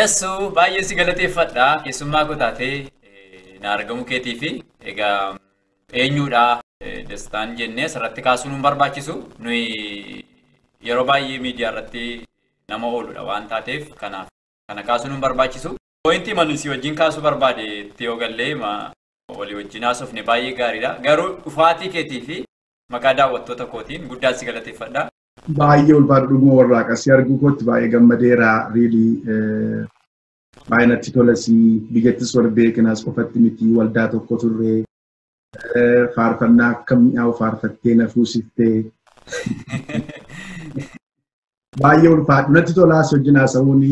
Dassuu, baay'ee si galateeffadha. Keessummaa koo taatee na argamuu keetii fi egaa eenyuudha Dastaan jennee asirratti kaasuun nu barbaachisu. Nuyi yeroo baay'ee miidiyaa irratti nama ooludha waan taateef kanaaf kana kaasuun nu barbaachisu. Pointii manu si wajjin kaasuu barbaade itti yoo gallee walii wajjin haasofne baay'ee gaariidha. Garuu dhufaatii keetii fi maqaa daawwattoota kootiin guddaa si galateeffadha. Baay'ee ulfaadhu, dhuguma warraaqa si arguu kootti baay'ee gammadeera, really baay'ee natti tolasii. Biyyattis wal beeknaas qofatti miti, waldaa tokko turree, faarfannaa akka mi'aawu faarfattee na fuusiftee. Baay'ee ulfaadhu, natti tolaas wajjin haasa'uun.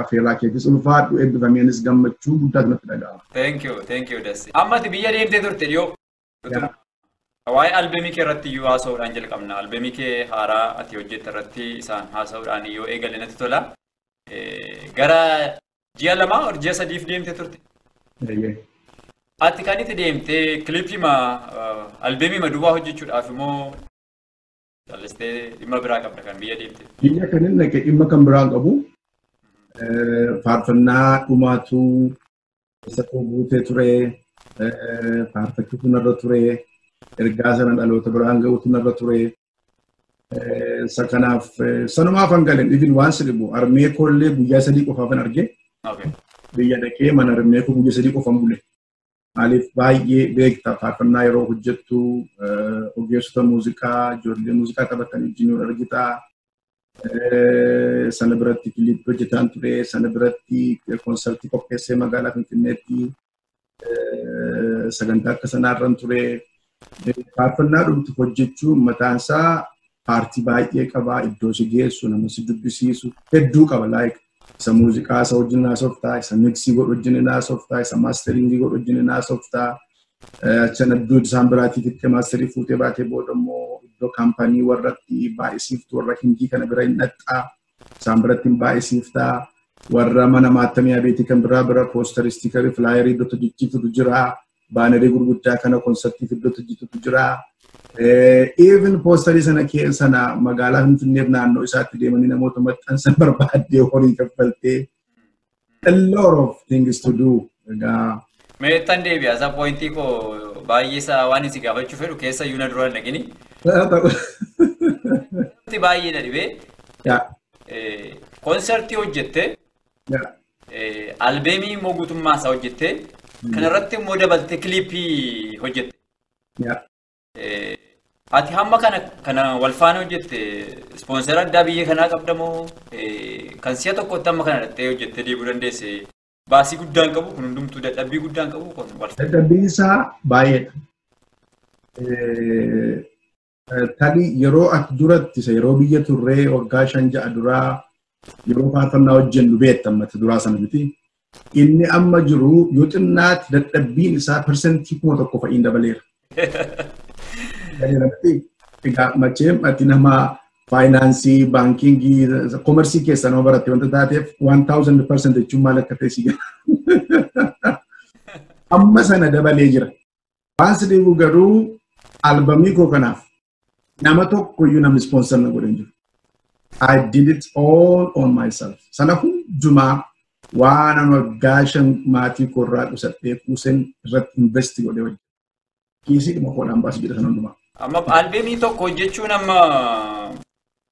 Affeerraa keetis ulfaadhu, eebbifameenis gammachuu guddaatu natti dhaga'ama. Thank you, thank you, Dassi. Amma ati biyya deemtee turte dhiyoo. Waa'ee albeemii kee irratti iyyuu haasa'uudhaan jalqabna. Albeemii kee haaraa ati hojjette irratti isaan haasa'uudhaan yoo eegale natti tola. Gara ji'a 2 or ji'a 3f deemtee turte. Ati kan itti deemtee kilippii albeemii duwwaa hojjechuudhaaf immoo callistee dhimma biraa qabda kan biyya deemte? Biyya kan inni dhaqe dhimma kan biraan qabu, faarfannaa dhumaatu keessa koo guutee ture, faarfachuutu narra ture, ergaa sana dhaloota biraan ga'uutu narra ture. Isa kanaaf sanumaaf hangaleen ifin waan si dhibu armee koollee guyyaa 3 qofaafan arge. Biyya dhaqee mana armee koo guyyaa 3 qofan bule. Maaliif, baay'ee beekta, faarfannaa yeroo hojjettu ogeessota muuziqaa, ijoollee muuziqaa taphatan wajjin wal argita. Sana biratti kilippii hojjetaan ture, sana biratti koonsartii qopheessee magaalaa Finfinneetti sagantaa akka sanaarran ture. Faarfannaa dhumtu hojjechuu mataansaa paartii baay'ee qaba, iddoo si geessu, nama si dubbisiisu hedduu qaba. Like isa muuziqaa isa wajjin haasoftaa, isa mixii godhu wajjin haasoftaa, isa masteringii godhu wajjin haasoftaa. Achan iddoo isaan biraatii fixxee masterii fuutee baatee booda immoo iddoo kaampanii warratti baay'isiiftu, warra hindii kana bira hin dhaxxaa, isaan biratti hin baay'isiiftaa. Warra mana maattamiyaa beetii kan biraa bira poosterii, stikerii, flyerii iddoo hojjechiiftutu jira. Bannerii gurguddaa kana konsartiif iddoo hojjetutu jira. Even poosterii sana sana magaalaa Finfinneef naannoo isaatti deemanii namoota maxxansan barbaaddee horii kaffaltee, a lot of things to do. Egaa Meettan deebi'a. Isa pointii koo baay'ee isaa waan isin gaafachuu fedhu keessa iyyuu na dura hin dhaqini. Baay'ee na dhibee. Koonsertii hojjette, albeemii immoo guutummaa isaa hojjette, kanarratti immoo dabaltee kilippii hojjette. Ati hamma kana kana wal faana hojjette, ispoonsera addaa biyya kanaa qabda moo kan si'a tokkotti amma kana dhattee hojjettee deebuu dandeesse? Baasii guddaan qabu kun hundumtuu, dadhabbii guddaan qabu kun wal Dadhabbiin isaa baay'eedha. Tarii yeroo ati duratti isa yeroo biyya turree waggaa 5-6 duraa yeroo faarfannaa hojjennu beekta, mata duraa sana miti. Inni amma jiru yoo xinnaatti dadhabbiin isaa 10,000% fa'iin dabaleera. Egaa macheem ati nama faayinaansii, baankingii, koomersii keessa nama baratte wanta taateef 1000% jechuun maal akka ta'e si gala. Amma sana dabalee jira. Waan si dhibu garuu albamii koo kanaaf nama tokkoyyuu namni sponsor na godhe hin jiru. I did it all on myself. Sana hundumaa waan ani waggaa 5 maatii koorraa qusadhee kuuseen irratti invest godhee hojjedhe. Kiisii dhuma koodhaan baasu jedha sana hundumaa. Amma albeemii tokko hojjechuun amma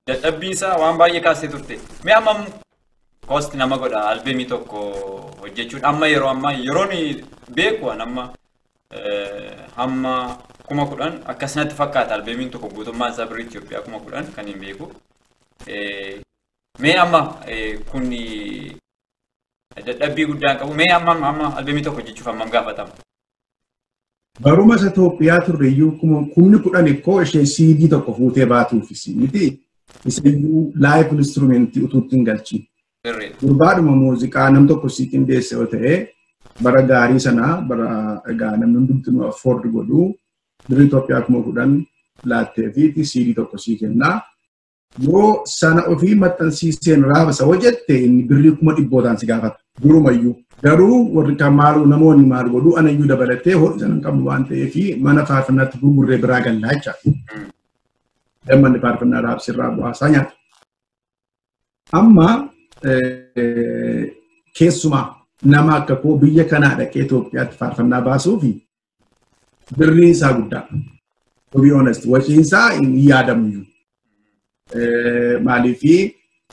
dadhabbiin isaa waan baay'ee kaastee turte. Mee amma cost nama godha albeemii tokko hojjechuun? Amma yeroo ammaa yeroon beeku an amma hamma 10,000 akkasumatti fakkaata, albeemiin tokko guutummaan isaa birrii Itoophiyaa 10,000 kan hin beeku. Mee amma kun dadhabbii guddaan qabu, mee amma albeemii tokko hojjechuuf hammam gaafatama? Baruma isa Itoophiyaa turre iyyuu 10,000 ikkoo ishee CD tokko fuutee baatuufis miti. Isa iyyuu live instrumentii utuu ittiin galchi. Gurbaadhuma muuziqaa nam tokko sii qindeesse yoo ta'e, bara gaarii sana, bara egaa namni hundumtuu afford godhu, birrii Itoophiyaa 10,000 laattee fi CD tokko sii kennaa. Yoo sana ofii maxxansiiseen raabsa hojjette, inni birrii kuma dhibbootaan si gaafata. Durumayyuu. Garuu warri kan maaluu, namoonni maal godhu, anayyuu dabalatee horii sana hin qabnu waan ta'eef mana faarfannaatti gurgurree biraa gallaa jechaadha. Manni faarfannaa raabsirraa bu'aasaa nyaata. Amma Keessumaa nama akka koo biyya kanaa dhaqee Itoophiyaatti faarfannaa baasuu fi birriin isaa guddaa. To be honest, waciin isaa hin yaadamu. Maaliifii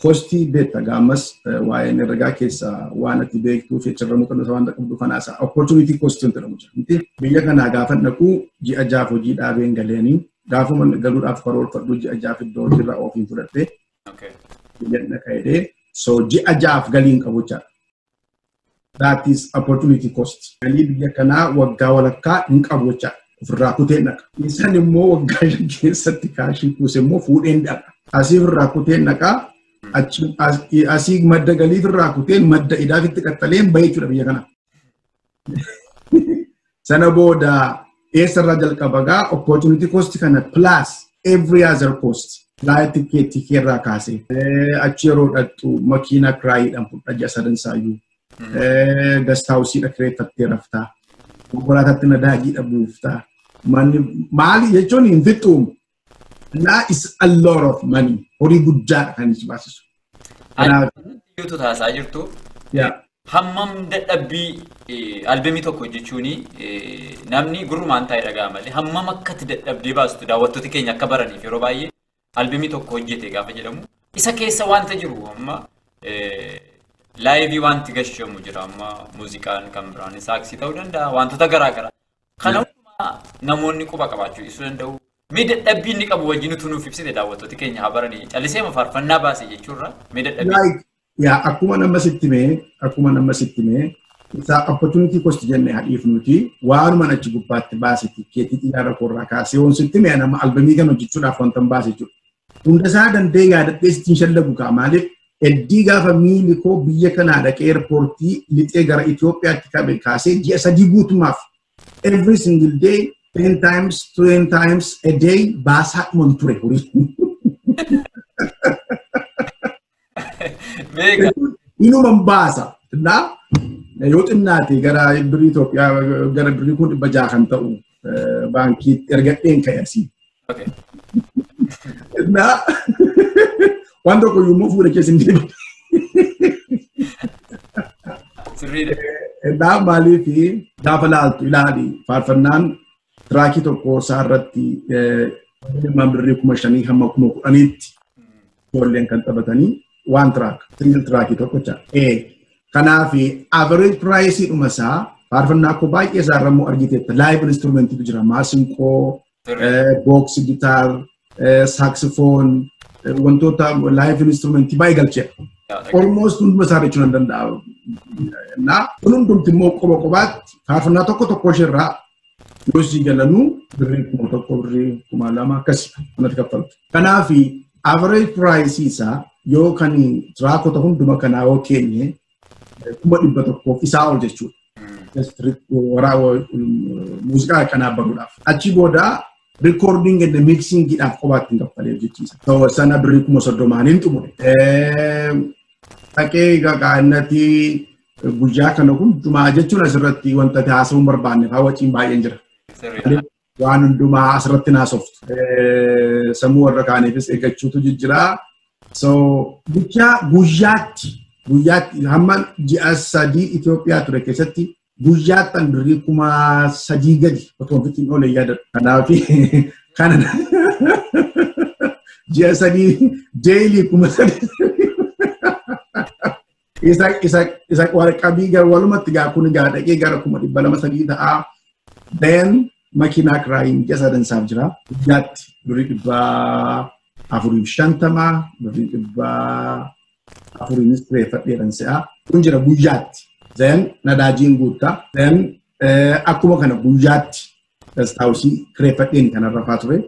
costii beekta gaammas waa'een herregaa keessaa waan ati beektuu fi achirra muuxannoo waan qabdu kanaa isaa opportunity cost jedhamu jira. Biyya kanaa gaafa dhaquu ji'a 6 hojii dhaabeen galeeni gaafuma galuudhaaf karoorfadhu ji'a 6 iddoo hojiirraa ofiin fudhadhee biyya dhaqa jedhee so ji'a 6 galii hin qabu jechaadha. That is opportunity cost. Galii biyya kanaa waggaa walakkaa hin qabu jechaadha. Ofirraa kuteen dhaqa. Isaan immoo waggaa 5 keessatti kaashii kuuse immoo fuudheen dhaqa. Asii ofirraa kuteen dhaqa. Asii madda galii ofirraa kuteen madda idaafitti qaxxaleen bahee jechuudha biyya kana. Sana booda eessarraa jalqaba gaa opportunity cost kana plus every other cost. Flight ticket irraa kaasee achi yeroo dhaqxu makiina kiraayiidhaan fudha ji'a 3 saayyuu. Guest house-iidha kireeffattee raftaa. Konkolaataatti nadaajiidha buuftaa. Manni maali jechuun hin fixuumu. That is a lot of money. Horii guddaadha kan itti baasisu. Yuutu taasaa jirtu. Hammam dadhabbii albeemii tokko hojjechuun namni gurrumaan taa'ee dhaga'a malee hammam akkatti dadhabdee baastu daawwattoota keenya akka baraniif yeroo baay'ee albeemii tokko hojjete gaafa jedhamu isa keessa wanta jiru amma laayivii wanti gashamu jira amma muuziqaan kan biraan saaksii ta'uu danda'a wantoota garaagaraa. Kana hundumaa namoonni quba qabaachuu ibsuu danda'u. Mee dadhabbii inni qabu wajjin utuu nuuf ibsite daawwattoota keenya haa baranii callisee faarfannaa baase jechuurra mee dadhabbii. Yaa akkuma nama sitti mee isa opportunity cost jennee hadhiifnuti waanuma achi gubbaatti baase tikkeetii xiyyaara koorraa kaasee waan sitti mee nama albamii kan hojjechuudhaaf wanta hin baase jechuudha. Hunda isaa danda'ee yaadadhee sittiin shallagu kaa maaliif heddii gaafa miilli koo biyya kanaa dhaqee eerpoortii lixee gara Itoophiyaatti qabe kaasee ji'a 3 guutumaaf every single day 10 times 20 times a day baasaa dhuman ture horii. Inuman baasa. Naa yoo xinnaate gara birrii Itoophiyaa gara birrii 600 kan ta'u baankiitti ergadheen ka'e asii. Naa waan tokko yommuu fuula keessa hin deebiin. Sirriidha. Naa maaliif gaafa laaltu ilaali faarfannaan tiraakii tokko isaa irratti birrii 5,000 hamma 10,000tti ijoolleen kan taphatanii waan track, single track tokko jecha. Kanaaf average price dhuma isaa faarfannaa koo baay'ee isaa irra immoo argiteetta. Live instrumentiitu jira. Maasinqoo, box guitar, saxophone, wantoota live instrumentii baay'ee galcheera. Almost hunduma isaa jechuun hin danda'amu. Naa kun hundumti immoo qoba qobaatti faarfannaa tokko tokko isheerraa yoo sii galanuu birrii 1,000 birrii 2,000 akkasii kanatti kaffaltu. Kanaaf average price isaa yoo kan tiraakota hunduma kanaa yoo keenye 100,000 isaa ol jechuudha. Muuziqaa kanaa baruudhaaf. Achi booda recording and mixing dhaaf qobaatti hin kaffalee jechiisa. Sana birrii 30,000 hin xumure. Dhaqee gaa'inatti guyyaa kana hundumaa jechuun asirratti wanta haasa'uu hin barbaanne waciin baay'een jira. Waan hundumaa asirratti naasoftu. Sammuu warra kaaniifis eeggachuutu jijjiraa. So guyyaa guyyaatti hamma ji'a 3 Itoophiyaa ture keessatti guyyaatti birrii 3,000 gadi otoo ofitti oolee yaadadha. Kanaaf kana ji'a 3 daily 3,000 isa warqabii gara walumatti gaa kun gaa dhaqee gara 200,300 ta'a. Then makiinaa kiraayiin ji'a 3 isaaf jira. Guyyaatti birrii 450 birrii 400 kireeffadheeran se'a. Kun jira guyyaatti. Then nadaajiin guuttaa. Then akkuma kana guyyaatti guest house kireeffadheen kan rafaa ture.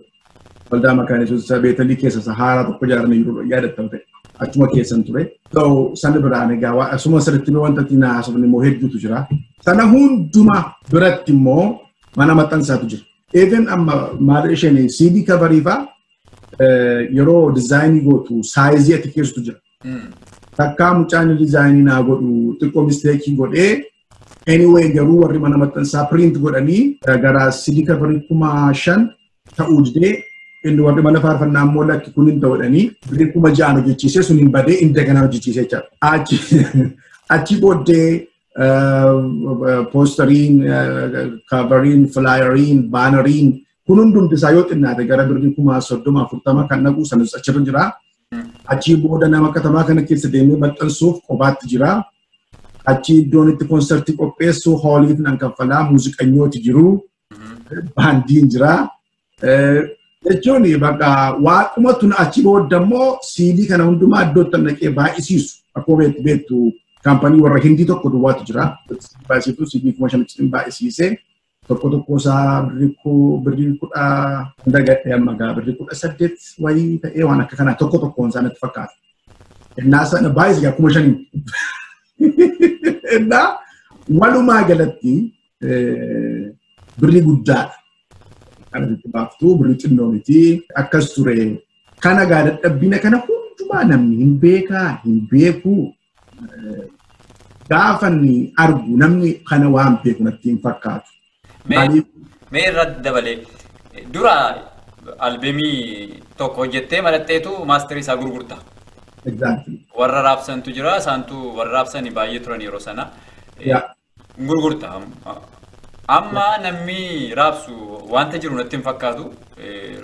Waldaa Makaana Yesuus Beetalii keessa Saharaa tokko ijaaranii jiru yaadattamu ta'e. Achuma keessan ture. So sana biraan egaa asuma sirriitti wanta ittiin haasofne immoo hedduutu jira. Sana hundumaa biratti immoo mana maxxansaatu jira. Even amma maal isheen CD coverii fa'aa yeroo dizaayinii gootu saayizii ati keessatu jira. Takkaa mucaan dizaayinii naa godhu xiqqoo misteekii godhee anyway garuu warri mana maxxansaa print godhanii gara CD coverii 5,000 ta'uu didee inni warri mana faarfannaa immoo lakki kun hin ta'u jedhanii birrii 6,000 hojjechiisee sun hin badee inni daganaa hojjechiisee jechaadha. Achi booddee poosteriin, kaavariin, filaayeriin, baaneriin kun hundumti isaa yoo xinnaate gara birrii 30,000-40,000 kan naqu sanis achirra jira. Achii booda nama katamaa kana keessa deemee maxxansuuf kophaatti jira. Achi iddoon itti konsertii qopheessu hooliif nan kaffalaa, muuziqanyooti jiru, baandiin jira. Jechuun bakka waaqumatu achi booda immoo siidii kana hundumaa iddootti naqee baay'isiisu. Akkuma beektu kaampanii warra Hindii tokko duwwaatu jira. Baay'isiitu siidii 5,000 baay'isiisee tokko tokko isaa birrii kudha dagadhee amma gaa birrii 18 wayii ta'ee waan akka kanaa tokko tokkoon isaa natti fakkaata. Innaa sana baay'isi gaa 5,000. Innaa walumaa galatti birrii guddaadha. Kanatti baaftuu birrii xinnoo miti akkas ture. Kana gaa dadhabbina kana hundumaa namni hin beekaa hin beeku. Gaafa inni argu namni kana waan beeku natti hin fakkaatu. Mee irratti dabalee dura albeemii tokko hojjettee malatteetu maasterii isaa gurgurta. Warra raabsantu jira, isaantu warra raabsanii baay'ee turan yeroo sana. Gurgurta. Amma namni raabsu wanta jiru natti hin fakkaatu.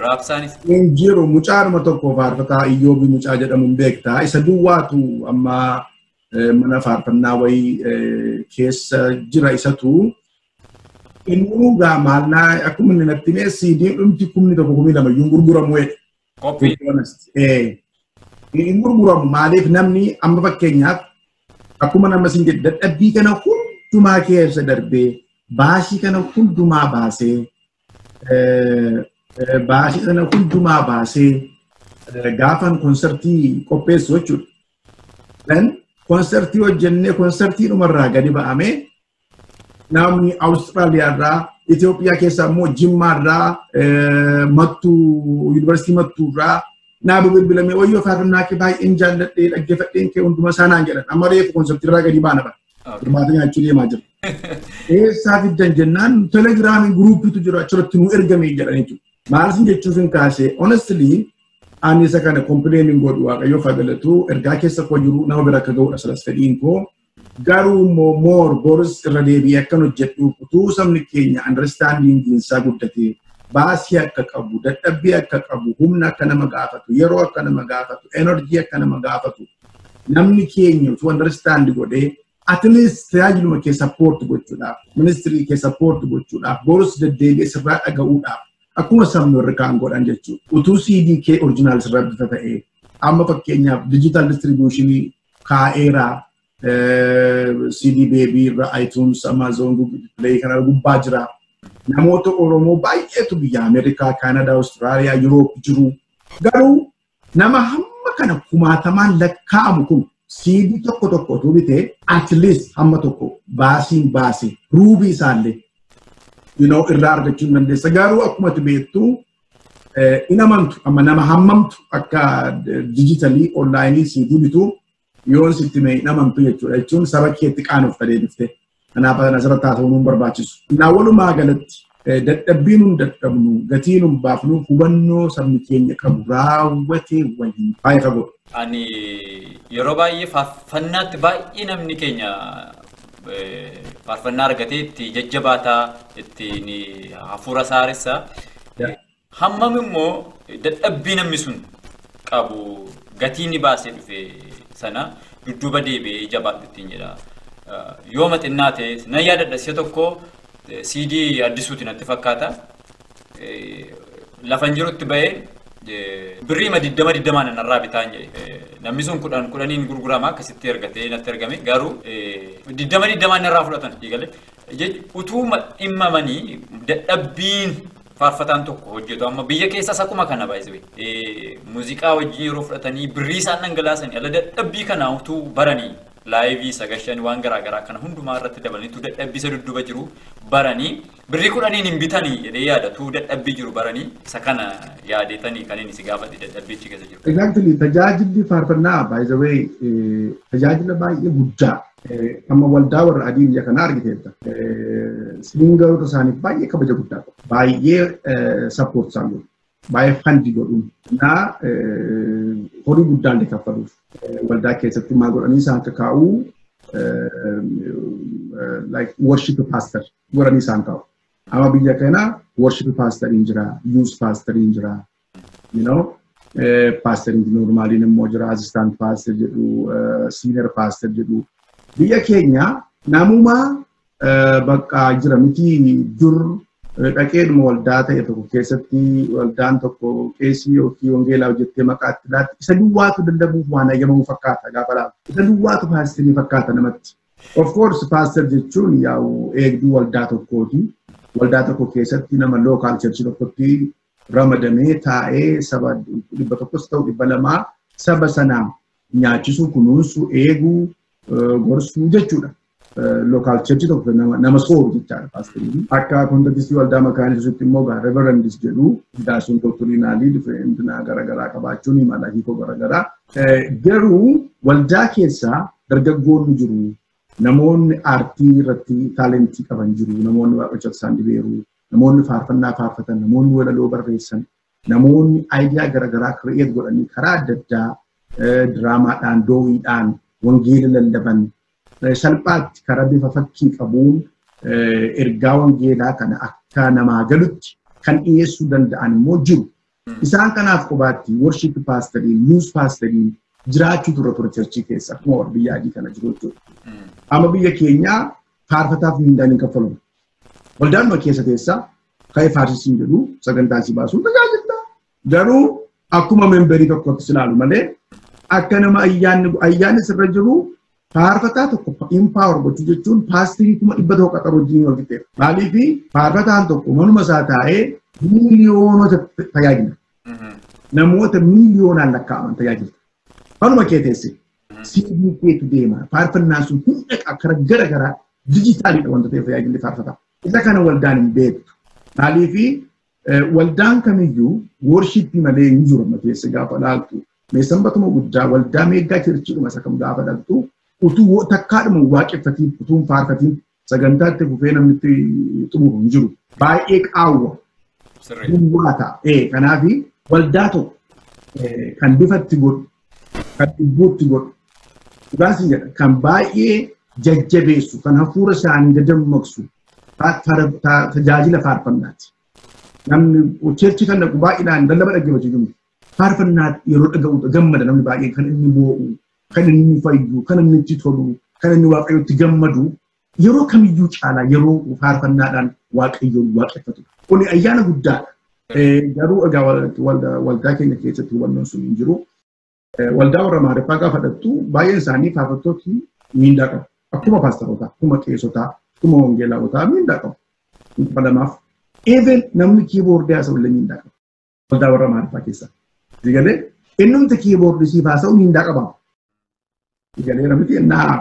Raabsaanis. Hin jiru mucaadhuma tokko faarfataa Iyyoobii mucaa jedhamu hin beektaa. Isa duwwaatu amma mana faarfannaa wayii keessa jira isatu. Inni gaa maalnaa akkuma inni natti himee siidiin dhumti 1,000-2,000 iyyuu gurguramu jedhe. Qophii. Hin gurguramu maaliif namni amma fakkeenyaaf akkuma nama siin jedhe dadhabbii kana hundumaa keessa darbee baasii kana hundumaa baasee baasii sana hundumaa baasee gaafan konsertii qopheessu jechuudha. Then konsertii hojjennee konsertii dhumarraa gadi ba'amee namni Awustiraaliyaarraa, Itoophiyaa keessaa immoo Jimmaarraa, Mattuu, Yuunivarsiitii Mattuurraa naa bilbilamee wayyoo faarfannaa kee baay'een jaalladhee dhaggeeffadheen kee hunduma isaa naan jedhan. Amma reefu konsertiirraa gadi baana bara. Hirmaata nyaachuu deemaa jira. Eessaa fiddan jennaan telegiraamii guruupiitu jira achirratti nu ergame jedhan jechuudha. Maal sin jechuuf hin kaasee honestly ani isa kana complain hin godhu Waaqayyoof haa galatu ergaa keessa koo jiru nama bira akka ga'udha salas fedhiin koo. Garuu immoo more boris irra deebi'ee akkan hojjedhu utuu sabni keenya understanding isaa guddatee baasii akka qabu, dadhabbii akka qabu, humna akka nama gaafatu, yeroo akka nama gaafatu, energy akka nama gaafatu namni keenya utuu understand godhee at least tajaajiluma kee support gochuudhaaf, ministirii kee support gochuudhaaf, boris deddeebi'ee sirraa dhaga'uudhaaf akkuma sabni warri kaan godhan jechuudha. Utuu CD kee original sirraa bifa ta'ee amma fakkeenyaaf digital distribution kaa'eeraa CD Baby irra iTunes, Amazon, Google Play kana gubbaa jira. Namoota Oromoo baay'eetu biyya Ameerikaa, Kaanadaa, Awustiraaliyaa, Yuroop jiru. Garuu nama hamma kana kumaatamaan lakkaa'amu kun CD tokko tokko utuu bitee at least hamma tokko baasiin baase ruubii isaallee irraa argachuu hin dandeessa. Garuu akkuma ati beektu in amantu amma nama hammamtu akka dijitalii onlaayinii CD bitu yoon sitti mee hin amantu jechuudha. Jechuun saba keetti qaanuuf deebiftee. Kanaaf asirratti haasa'uun nu barbaachisu. Naa walumaa galatti dadhabbii nun dadhabnu gatii nun baafnu hubannoo sabni keenya qabu raawwatee waliin baay'ee fagoodha. Ani yeroo baay'ee faarfannaatti baay'ee namni keenya faarfannaa argatee itti jajjabaataa ittiin hafuura saaressaa. Hammam immoo dadhabbii namni sun qabu gatii ni baasee dhufe sana dudduuba deebi'ee jabaadhu ittiin jedha. Yoo maxinnaa ta'e nan yaadadha si'a tokko CD addisuuti natti fakkaata. Lafan jirutti ba'ee birrii 20-20 narraa bitaan jedhe. Namni sun 10-10 gurgurama akkasitti ergatee natti ergame garuu 20-20 narraa fudhatan eegale. Utuu dhimmamanii dadhabbiin faarfataan tokko hojjetu amma biyya keessas akkuma kana baay'isee muuziqaa wajjin yeroo fudhatanii birrii isaan dhangalaasanii ala dadhabbii kana utuu baranii laayivii sagashan waan garaagaraa kana hundumaa irratti dabalaniitu dadhabbii isa dudduuba jiru baranii birrii 10 hin bitanii jedhee yaadatu dadhabbii jiru baranii isa kana yaadeetanii kan inni si gaafate dadhabbii achi keessa jiru. Exactly tajaajilli faarfannaa by the way tajaajila baay'ee guddaa amma waldaa warra adii biyya kanaa argiteetta. Singaroota isaaniif baay'ee kabaja guddaa qabu. Baay'ee support isaan godhu. Baay'ee fandi godhu. Naa horii guddaa illee kaffaluuf. Waldaa keessatti maal godhanii isaan kakaa'uu Like worship pastor godhanii isaan kaa'u. Amma biyya kana worship pastor hin jira, youth pastor hin jira, pastor normaliin immoo jira, assistant pastor jedhu, senior pastor jedhu. Biyya keenya namuma bakka jira miti dur dhaqeedhuma waldaa ta'e tokko keessatti waldaan tokko qeesii yookiin wangeelaa hojjettee maqaatti laatti isa duwwaatu lallabuuf waan eeyyamamu fakkaata gaafa laalu. Isa duwwaatu paasterii fakkaata namatti. Of course pastor jechuun yaa'u eegduu waldaa tokkooti. Waldaa tokko keessatti nama local church tokkotti ramadamee taa'ee saba 100s ta'u 200 saba sana nyaachisuu, kunuunsuu, eeguu, gorsuu jechuudha. Local church tokko nama sooru jechaadha paasteriin. Akka contextii waldaa Makaana Yesuusitti immoo gaa reverendis jedhu daasuun doctrinalii different garaagaraa qabaachuun mala hiikoo garaagaraa. Garuu waldaa keessaa dargaggoonni jiru. Namoonni aartii irratti talentii qaban jiru. Namoonni waaqeffata isaan dhibeeru. Namoonni faarfannaa faarfatan, namoonni walaloo barreessan, namoonni idea garaagaraa create godhanii karaa adda addaa diraamaadhaan, doowiidhaan wangeela lallaban salphaatti karaa bifa fakkii qabuun ergaa wangeelaa kana akka namaa galutti kan dhiyeessuu danda'an immoo jiru. Isaan kanaaf kophaatti worship pastoriin, youth pastoriin jiraachuu ture ture churchii keessa akkuma warra biyya adii kana jiru jechuudha. Amma biyya keenyaa faarfataaf mindaan hin kaffalamu. Waldaanuma keessa teessaa ka'ee faarsisiin jedhu sagantaa si baasuun tajaajila. Garuu akkuma memberii tokkotti ilaalu malee akka nama ayyaanni sirra jiru faarfataa tokko empower gochuu jechuun paasterii 100,000 qaxaruu wajjin wal qixxeera. Maaliif faarfataan tokko manuma isaa taa'ee miiliyoonota tajaajila. Namoota miiliyoonaan lakkaa'aman tajaajila. Manuma kee teesse CV keetu deema. Faarfannaan sun hunda karaa gara garaa dijitaaliidha wanta ta'eef tajaajilli faarfataa. Isa kana waldaan hin beektu. Maaliif waldaan kamiyyuu worshipii malee hin jiru amma keessa gaafa laaltu. Sanbatuma guddaa waldaa mega churchiidhuma isa kam gaafa laaltu utuu takkaadhuma waaqeffatiin utuu hin faarfatiin sagantaa itti fufee namni itti xumuru hin jiru. Baay'ee qaawwa. Duwwaa ta'a. Kanaaf waldaa tokko kan bifatti godhu, kan dhibbuutti godhu, dhugaas hin jedha, kan baay'ee jajjabeessu, kan hafuura isaanii dadammaqsu tajaajila faarfannaati. Namni churchii kan dhaqu baay'inaan lallaba dhaggeeffachuu jiru. Faarfannaa yeroo dhaga'u gammada namni baay'een kan inni boo'u, kan inni fayyu, kan inni itti tolu, kan inni waaqayyotti gammadu yeroo kamiyyuu caalaa yeroo faarfannaadhaan waaqayyoon waaqeffatu. Kuni ayyaana guddaadha. Garuu egaa waldaa keenya keessatti hubannoon sun hin jiru. Waldaa warra Amaariffaa gaafa dhattu baay'een isaanii faarfattooti miindaa qabu. Akkuma paasterootaa, akkuma qeesotaa, akkuma wangeelaawotaa miindaa qabu. 200. Even namni keyboardii haasa'u illee miindaa qaba. Waldaa warra Amaariffaa keessa. Sigalee innumti keyboardii siif haasa'u miindaa qaba. Sigalee namni naa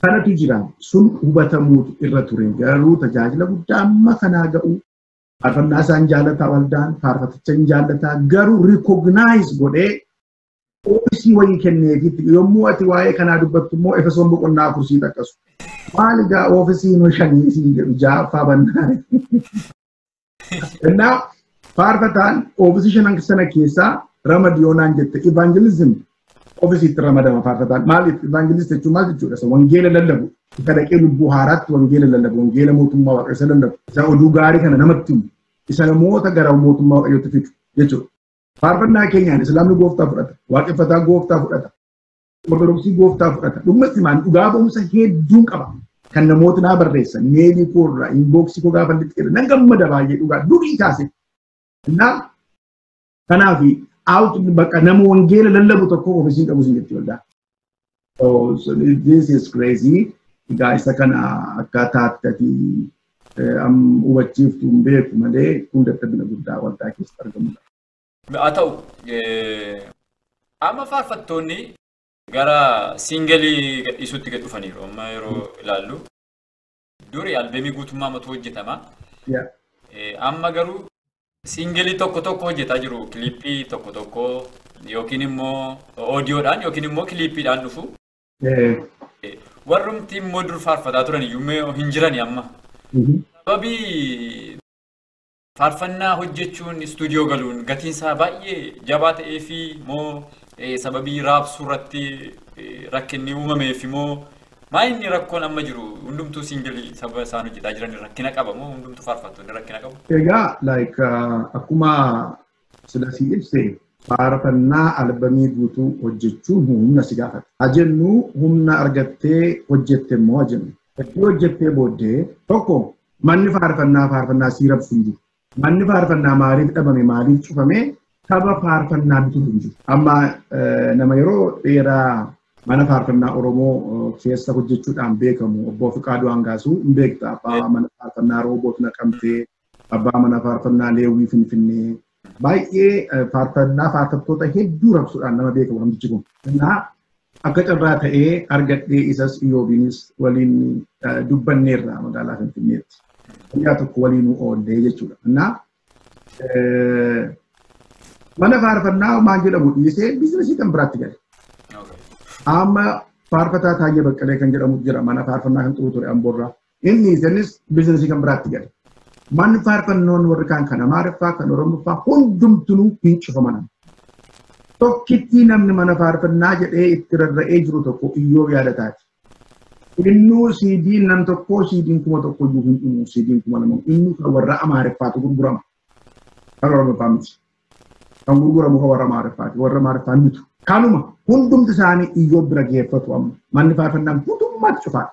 sanatu jira sun hubatamuutu irra ture garuu tajaajila guddaa amma kanaa ga'u faarfannaa isaan jaalataa waldaan faarfaticha hin jaallataa garuu recognize godhee oofisii wayii kenneefiitti yommuu ati waa'ee kanaa dubbattu immoo Efesoon boqonnaa 4 sii xaqqasu. Maal egaa oofisii nu shanii siin jedhu ja'affaa bannaa. Innaa faarfataan oofisii shanan sana keessaa ramadiyoonaan jette evangelism oofisiitti ramadama faarfataan. Maaliif evangelist jechuun maal jechuudha? Isa wangeela lallabu. Isa dhaqee lubbuu haaraatti wangeela lallabu. Wangeela mootummaa waaqayyo isa lallabu. Isa oduu gaarii kana namatti himu. Isa namoota gara mootummaa waaqayyootti fidu jechuudha. Faarfannaa keenyaan islaamni gooftaa fudhata. Waaqeffataa gooftaa fudhata. Ortodoksii gooftaa fudhata. Dhugumatti maan dhugaa ba'umsa hedduun qaba. Kan namoota naa barreessan mailii koo irraa inboxii koo gaafa lixxeera nan gammada baay'ee dhugaa durii kaase. Innaa kanaaf out bakka nama wangeela lallabu tokko ofiisiin qabu sin jetti waldaa. So this is crazy. Egaa isa kana akkaataatti ati hubachiiftu hin beeku malee kun dadhabina guddaa waldaa keessatti argamudha. Haa ta'u amma faarfattoonni gara singelii gadhiisuutti gad dhufaniiru amma yeroo ilaallu duri albeemii guutummaa matu hojjetama. Amma garuu singelii tokko tokko hojjetaa jiru kilippii tokko tokko yookiin immoo oodiyoodhaan yookiin immoo kilippiidhaan dhufu. Warrumti immoo dur faarfataa turan iyyuu hin jirani amma. Sababii faarfannaa hojjechuun istuudiyoo galuun gatiin isaa baay'ee jabaa ta'ee fi moo sababii raabsuu irratti rakkinni uumameef moo Maa inni rakkoon amma jiru hundumtuu single saba isaan hojjetaa jiran rakkina qaba moo hundumtuu faarfattoonni rakkina qabu? Egaa like akkuma sila si ibse faarfannaa albamii guutuu hojjechuun humna si gaafata. Ajennu humna argattee hojjette immoo ajennu. Itti hojjettee booddee tokko manni faarfannaa sii rabsu hin jiru. Manni faarfannaa maaliif dhabame maaliif cufame saba faarfannaa bitu hin jiru. Amma nama yeroo dheeraa mana faarfannaa Oromoo keessa hojjechuudhaan beekamu obbo Fiqaaduu Hangaasuu hin beekta. Abbaa mana faarfannaa Rooboot Naqamtee, abbaa mana faarfannaa Leewwii Finfinnee. Baay'ee faarfannaa faarfattoota hedduu rabsuudhaan nama beekamu namtichi kun. Innaa akka carraa ta'ee argadhee isas Iyyoobiinis waliin dubbanneerra magaalaa Finfinneetti. Guyyaa tokko waliin oollee jechuudha. Innaa mana faarfannaa maal jedhamu dhiisee biizinasii kan biraatti gale. Amma faarfataa Taayyee Baqqalee kan jedhamu jira mana faarfannaa kan qabu ture Amboorraa. Inni isinis biizinasii kan biraatti gale. Manni faarfannoon warri kaan kan Amaariffaa kan Oromoffaa hundumtuu hin cufaman. Tokkitti namni mana faarfannaa jedhee itti rarra'ee jiru tokko Iyyoob yaadataati. Innuu siidiin nam tokkoo siidiin 1000 iyyuu hin dhumu siidiin 2000 innuu kan warra Amaariffaatu gurgurama. Kan Oromoffaa miti. Kan gurguramu kan warra Amaariffaati. Warra Amaariffaa mitu. Kanuma hundumti isaanii Iyyoob bira geeffatu amma. Manni faarfannaan guutummaatti cufaadha.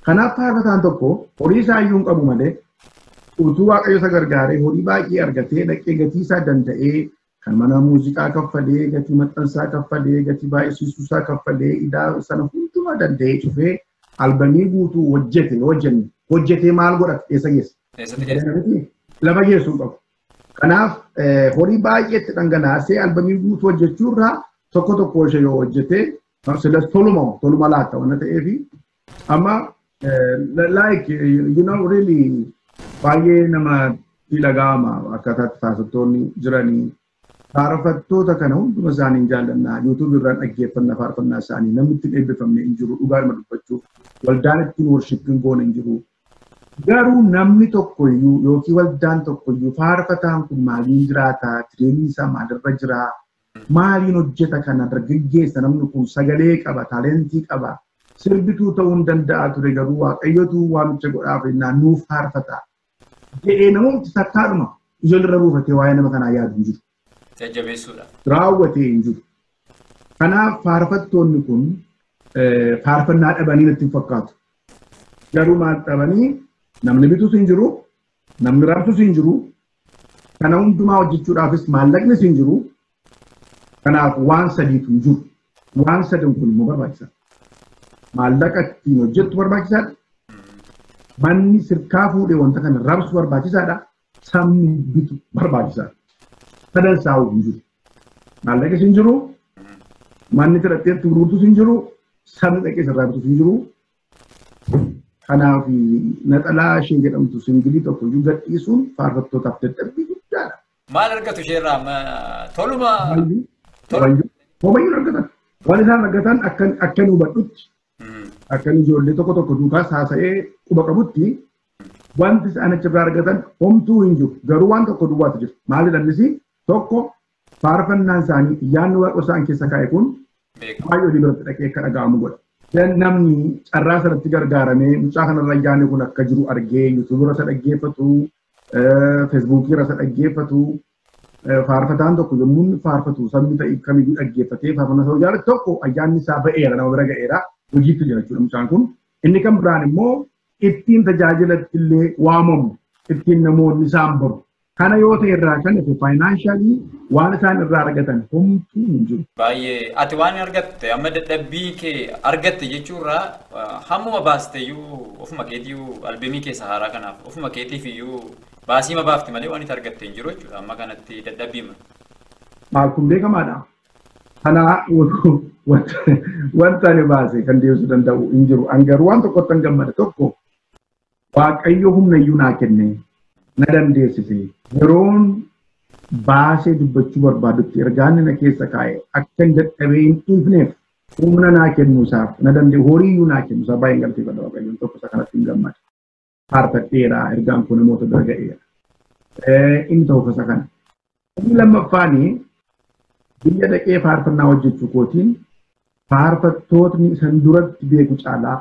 Kanaaf faarfataan tokko horii isaa iyyuu hin qabu malee utuu Waaqayyo isa gargaaree horii baay'ee argatee dhaqee gatii isaa danda'ee kan mana muuziqaa kaffalee gatii maxxansaa kaffalee gatii baay'isiisuusaa kaffalee idaa sana hundumaa danda'ee cufee albamii guutuu hojjete hojjetee maal godhata eessa geessa? Lafa geessuu qabu. Kanaaf horii baay'eetti dhangalaasee albamii guutuu hojjechuurraa tokko tokko ishee yoo hojjete silas toluma laata waan ta'eefi amma like you know really baay'ee nama dhaga'ama akkaataatti faarfattoonni jiranii faarfattoota kana hunduma isaanii jaallannaa yuutuub irraan dhaggeeffanna faarfannaa isaanii namni ittiin eebbifamne hin jiru dhugaadhuma dubbachuuf waldaan ittiin worshipiin goone hin jiru. Garuu namni tokkoyyuu yookiin waldaan tokkoyyuu faarfataan kun maaliin jiraataa jireenyi isaa maalirra jiraa maaliin hojjeta kana dargaggeessa namni kun sagalee qaba taalentii qaba sirbituu ta'uu hin danda'a ture garuu Waaqayyotu waamicha godhaaf jennaan nuuf faarfata. Jedhee namoonni takkaadhuma ijoollee buufatee waa'ee nama kanaa yaadu hin jiru. Jajjabeessuudha. Raawwatee hin jiru. Kanaaf faarfattoonni kun faarfannaa dhabanii natti hin fakkaatu. Garuu maal dhabanii namni bitus hin jiru, namni raabsus hin jiru, kana hundumaa hojjechuudhaafis maallaqnis hin jiru. Kanaaf waan sadiitu hin jiru. Waan sadan kun immoo barbaachisaadha. Maallaqa ittiin hojjettu barbaachisaadha. Manni sirkaa fuudhee wanta kana rabsu barbaachisaadha. Sabni bitu barbaachisaadha. Sadan saawuu hin jiru. Maallaqis hin jiru. Manni filadheetti gurgurtus hin jiru. Sabni dhaqee sirraa bitus hin jiru. Kanaaf naxalaa ishee jedhamtu singilii tokko iyyuu gadhiisuun faarfattootaaf dadhabbii guddaadha. Maal argatu isheerraa toluma? Homayyuu argatan. Waan isaan argatan akka nu hubadhutti akka ijoollee tokko tokko duukaas haasa'ee quba qabutti wanti isaan achirraa argatan homtuu hin jiru. Garuu waan tokko duwwaatu jira. Maali dhallis tokko faarfannaan isaanii yaadni waaqa isaan keessa kaa'e kun baay'ee olii biratti dhaqee akka dhaga'amu godha. Namni carraa sanatti gargaaramee mucaa kanarra yaadni kun akka jiru argee yuutuubii irra dhaggeeffatu, feesbuukii irra dhaggeeffatu, faarfataan tokko yommuu inni faarfatu sabni ta'e kamiyyuu dhaggeeffatee faarfannaa isaa jaallatu tokko ayyaanni isaa ba'eera nama bira ga'eera hojiitti jira jechuudha mucaan kun. Inni kan biraan immoo ittiin tajaajilatti illee waamamu ittiin namoonni isaan baru. Kana yoo ta'e irraa kan hafe faayinaanshalii waan isaan irraa argatan homtuu hin jiru. Baay'ee ati waan argatte amma dadhabbii kee argatte jechuurraa hammuma baaste iyyuu ofuma keetiyyuu albeemii keessa haaraa kanaaf ofuma keetiif iyyuu baasii ma baafti malee waan itti argatte hin jiru jechuudha amma kanatti dadhabbiima. Maal kun beekamaadha. Kana wanta ani baase kan deebisuu danda'u hin jiru. An garuu waan tokkotti an gammada tokko Waaqayyo humna iyyuu naa kenne na dandeessise yeroon baasee dubbachuu barbaadutti ergaan na keessa kaa'e akka hin dadhabee hin dhiifneef humna naa kennuusaaf na danda'e horii iyyuu naa kennuusaaf baay'een galateeffadha Waaqayyoon tokko isa kanatti hin gammada. Faarfadheera ergaan kun namoota bira ga'eera. Inni tokko isa kana. Inni lammaffaani biyya dhaqee faarfannaa hojjechuu kootiin faarfattootni isan duratti beeku caalaa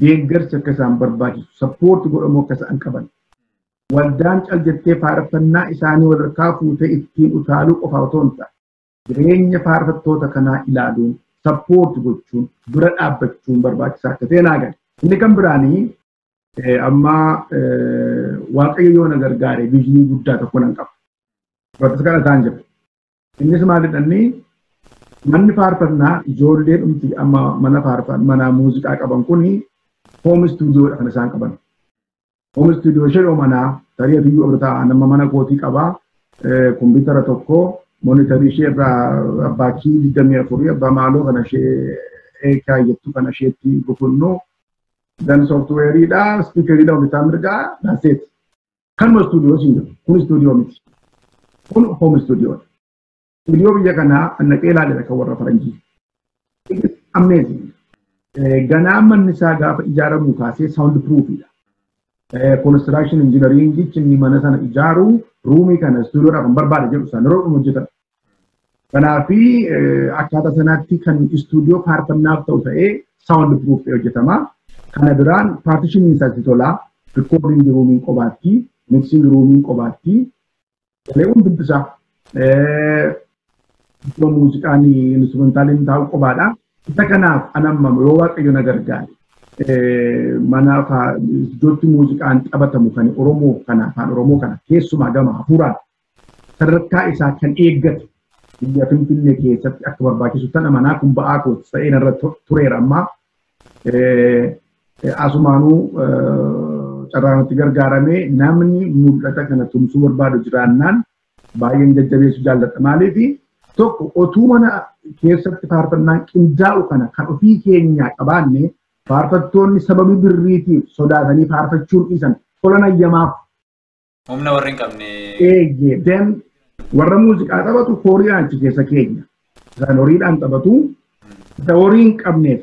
Deeggarsi akka isaan barbaachisu, support godhamuu akka isaan qaban. Waldaan cal jettee faarfannaa isaanii walharkaa fuutee ittiin utaaluu qofa otoo hin taane, jireenya faarfattoota kanaa ilaaluun, support gochuun, bira dhaabbachuun barbaachisaa akka ta'e naa gala. Inni kan biraanii amma Waaqayyo yoo na gargaare vision guddaa tokko nan qaba. Bakka kana isaan jira. Innis maal jedhanii, manni faarfannaa ijoollee dhumti amma mana faarfannaa mana muuziqaa qaban kuni home studio dha kan isaan qaban. Home studio ishee manaa tarii atiyyuu obrataa nama mana kootii qabaa, kompiitara tokko, monitor ishee irraa abbaa kii 24 abbaa maaloo kana ishee kaayyattu kana isheetti rukunnuu dan softwareiidha, speakeriidha, bitaa mirgaa, that's it. Kanuma studio siin jiru. Kun studio miti. Kun home studio. Studio biyya kanaa naqee ilaaleera kan warra faranjii. It is amazing. Ganaa manni isaa gaafa ijaaramu kaasee sound proofidha. Construction engineering inni mana sana ijaaru roomii kana studiodhaaf kan barbaade jedhu isaan yeroo dhuma hojjetan. Kanaafi akkaataa sanaatti kan studio faarfannaaf ta'u ta'ee sound proof hojjetama. Kana biraan partitioniin isaatti tola, recording roomiin qobaatti, mixing roomiin qobaatti, galee hundumti iddoo muuziqaan instrumentaliin taa'u qobaadha. Isa kanaaf anamma yoo Waaqayyo na gargaare mana iddootti muuziqaan taphatamu kan Oromoo kana, afaan Oromoo kana keessumaa gama hafuuraan sadarkaa isaa kan eeggatu biyya Finfinnee keessatti akka barbaachisu tan amanaa. Kun ba'aa kooti ta'ee narra tureera. Ammaa asumaanuu carraanatti gargaaramee namni mul'ata kana tumsuu barbaadu jiraannaan baay'een jajjabeessu jaalladha. Maaliif, tokko otuu mana keessatti faarfannaan qindaa'u kana kan ofii keenyaa qabaanne, faarfattoonni sababii birriitiif sodaatanii faarfachuun dhiisan tola nayyamaaf. Humna warri hin qabne. Eeyyee, then warra muuziqaa taphatu horiidhaan achi keessa keenya. Isaan horiidhaan taphatu. Isa horii hin qabneef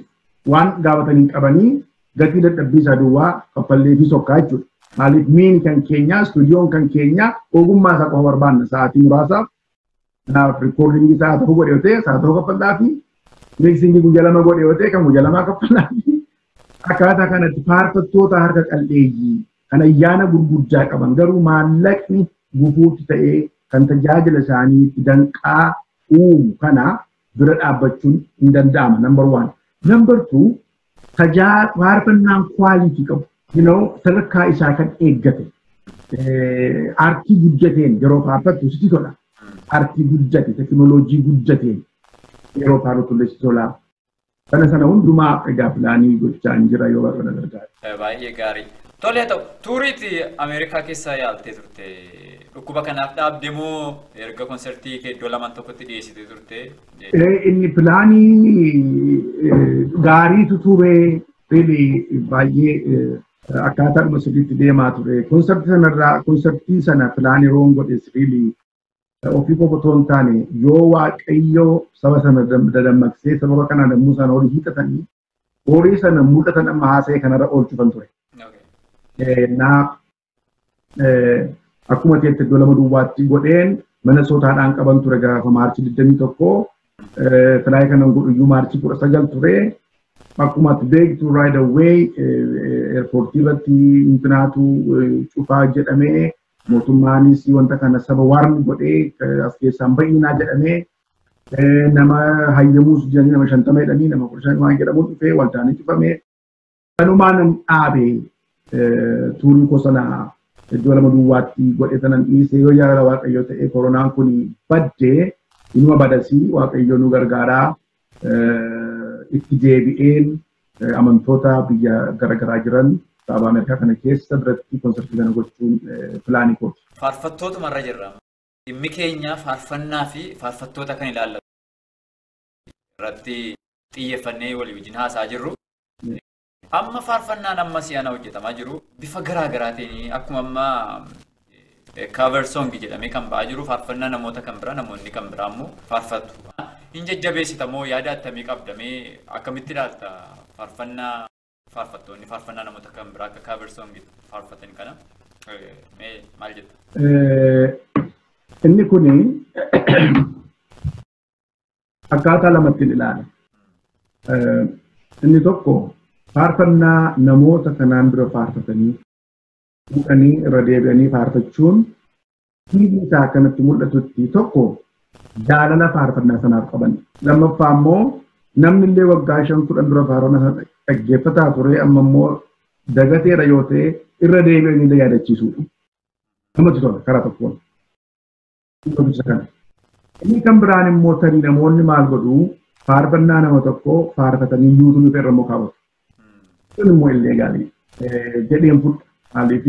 waan gaafatanii qabanii gatii dadhabbii isaa duwwaa kaffallee fi sokkaa jechuudha. Maaliif, miini kan keenyaa, istuudiyoon kan keenyaa, ogummaa isaa qofa barbaanna sa'aatii muraasaaf. Kanaaf recordingii sa'a tokko godhe yoo ta'e sa'a tokko kaffallaa fi mixingii guyyaa 2 godhe yoo ta'e kan guyyaa 2 kaffallaa fi akkaataa kanatti faarfattoota harka qalleeyyii kan ayyaana gurguddaa qaban garuu maallaqni gufuutti ta'ee kan tajaajila isaanii danqaa uumu kana bira dhaabbachuun hin danda'ama. Number one. Number two, faarfannaan quality qabu. Sadarkaa isaa kan eeggate. Aartii guddateen yeroo faarfattu sitti tola. Aartii guddate, teknooloojii guddateen yeroo faarfattu illee sitti tola. Sana sana hundumaa egaa planii gochaa hin jira yoo Waaqa na gargaare. Baay'ee gaarii. Tole, haa ta'u, touriitti Ameerikaa keessa yaaltee turte. Dhukkuba kanaaf dhaabde moo erga konsertii kee iddoo lamaan tokkotti dhiyeessitee turte? Inni planii gaariitu ture, really baay'ee akkaataadhuma sirriitti deemaa ture. Konsertii sanarraa, konsertii sana plan yeroon godhes really ofii qofa otoo hin taane, yoo Waaqayyo saba sana dadammaqsee sababa kanaan yommuu isaan horii hiixatanii horii sana mul'atan amma haasa'e kanarra oolchufan ture. Naa akkuma ta'etti iddoo lama duwwaatti godheen Minnesotaadhaan qaban ture gaafa March 21, fly kanan godhu iyyuu March 19 ture. Akkuma ati beektu right away airportii irratti intinaatu cufaa jedhamee, mootummaanis wanta kana saba warn godhee as keessaan ba'iinaa jedhamee, nama hayyamuus jedhanii nama 50 jedhanii nama 15 waan jedhamuun dhufee waldaan cufamee. Kanumaa nan dhaabe, tourii koo sana iddoo lama duwwaatti godhe sanan dhiise. Yoo jaalala Waaqayyoo ta'e, koronaan kun baddee inuma badasii, Waaqayyo nu gargaaraa, itti deebi'een amantoota biyya garaagaraa jiran kaaba Ameerikaa kana keessa biratti konsertii kana gochuun planii kooti. Faarfattootuma irra jirra. Dhimmi keenya faarfannaa fi faarfattoota kan ilaallatu irratti xiyyeeffannee walii wajjin haasaa jirru. Amma faarfannaan amma si'ana hojjetamaa jiru bifa garaa garaatiin, akkuma amma cover song jedhamee kan ba'aa jiru, faarfannaa namoota kan biraa namoonni kan biraa immoo faarfatu. Hin jajjabeessita moo yaada attamii qabdamee, akkamitti ilaalta faarfannaa faarfattoonni faarfannaa namoota kan biraa akka cover song faarfatan kana, mee maal jetta? Inni kuni akkaataa lamatti ilaala. Inni tokko Faarfannaa namoota kanaan dura faarfatanii fuudhanii irra deebi'anii faarfachuun hiikni isaa akkanatti mul'atutti tokko jaalala faarfannaa sanaaf qaban. Lammaffaa immoo namni illee waggaa 5-10 dura faarfannaa sana dhaggeeffataa ture amma immoo dagateera yoo ta'e irra deebi'anii illee yaadachiisuudha. Namatti tola karaa tokkoon. Inni kan biraan immoo tarii namoonni maal godhuu faarfannaa nama tokko faarfatanii yuutuubii irra immoo kaawwatu. Kun immoo illee gaarii jedheen fudha. Maaliif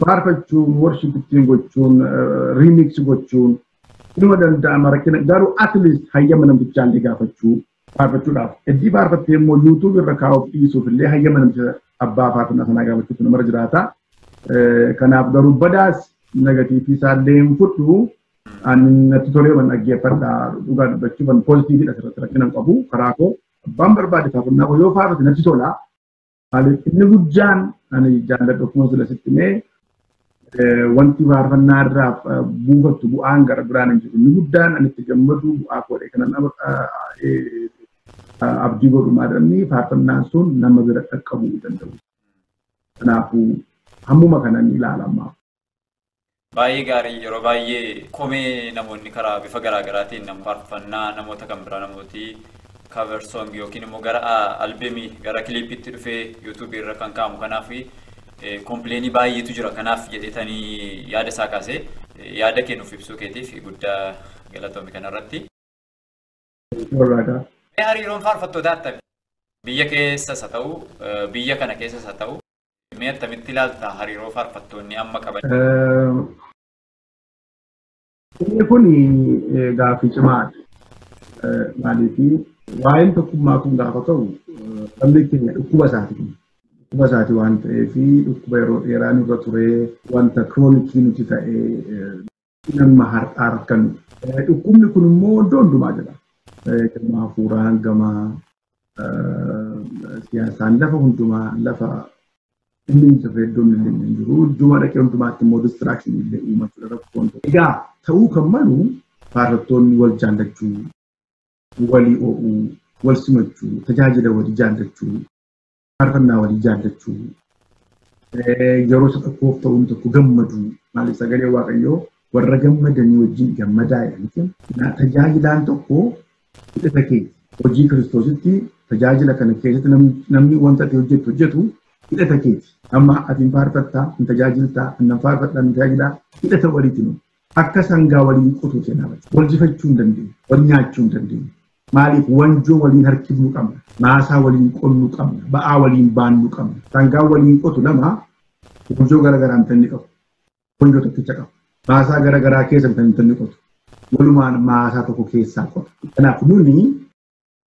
faarfachuun, worship ittiin gochuun, remix gochuun inuma danda'ama rakkina garuu at least hayyama namtichaa illee gaafachuu faarfachuudhaaf. Eddii faarfattee immoo yuutuubii irra kaa'uuf dhiisuuf illee hayyama namicha abbaa faarfannaa sanaa gaafachuutu namarra jiraata. Kanaaf garuu badaas negatiivii isaallee hin fudhu. Ani natti tolee waan dhaggeeffadha dhugaa dubbachuuf poozitiiviidha asirratti rakkina hin qabu karaa koo abbaan barbaade faarfannaa koo yoo faarfate natti tola. Maaliif inni guddaan ani jaalladhu akkuma sila sitti himee wanti faarfannaa irraa buufattu bu'aan gara biraan hin jiru. Inni guddaan ani itti gammadu bu'aa koodhe kanan abdii godhu maadhamni faarfannaan sun nama bira dhaqqabuu danda'u. Kanaafuu hammuma kanan ilaalama. Baay'ee gaarii yeroo baay'ee komee namoonni karaa bifa garaa garaatiin nama faarfannaa namoota kan biraa namooti cover song yookiin immoo gara albeemii gara kiliipitti dhufee yuutuubii irra kan kaa'amu kanaaf kompleenii baay'eetu jira kanaaf jedhetanii yaada isaa kaasee yaada kennuuf ibsuu keetiif guddaa galatoomi kanarratti. Hariiroon faarfattootaa attami? Biyya keessas haa ta'u biyya kana keessas haa ta'u mee attamitti ilaalta hariiroo faarfattoonni amma qaban? Inni kun gaaffii cimaadha. Maaliif waa'een tokkummaa kun gaafa ka'u sabni keenya dhukkuba isaati. Dhukkuba isaati waan ta'eef dhukkuba yeroo dheeraa nurra ture wanta kiroonikii nuti ta'ee nama har'aa argannu. Dhukkubni kun immoo iddoo hundumaa jira. Gama hafuuraan gama siyaasaan lafa hundumaa lafa inni hin jirre iddoon illee hin jiru. Idduma dhaqee hundumaatti immoo distraction illee uumachuudha rakkoon tokko. Egaa ta'uu kan malu faarfattoonni wal jaallachuu, walii oo'uu, wal simachuu, tajaajila walii jaallachuu, faarfannaa walii jaallachuu, yeroo isa tokkoof ta'uun tokko gammaduu. Maaliif sagalee Waaqayyoo warra gammadanii wajjin gammadaa jedhamti. Tajaajilaan tokko hidhata keessa hojii Kiristoositti tajaajila kana keessatti namni wanta ati hojjettu hojjetu hidhata keeti. Amma ati hin faarfattaa, hin tajaajiltaa, hin faarfadhaa, hin tajaajilaa hidhata waliitti nu. Akka sangaa waliin qotuu seenaa wal jifachuu hin dandeenyu, wal nyaachuu hin dandeenyu. Maaliif wanjoo waliin harkifnu qabna, maasaa waliin qonnu qabna, ba'aa waliin baannu qabna. Sangaa waliin qotu lama wanjoo garaagaraa hin qabu, wanjoo tokkicha qaba. Maasaa garaagaraa keessa hin qotu, walumaan maasaa tokko keessaa qota. Kanaaf nuni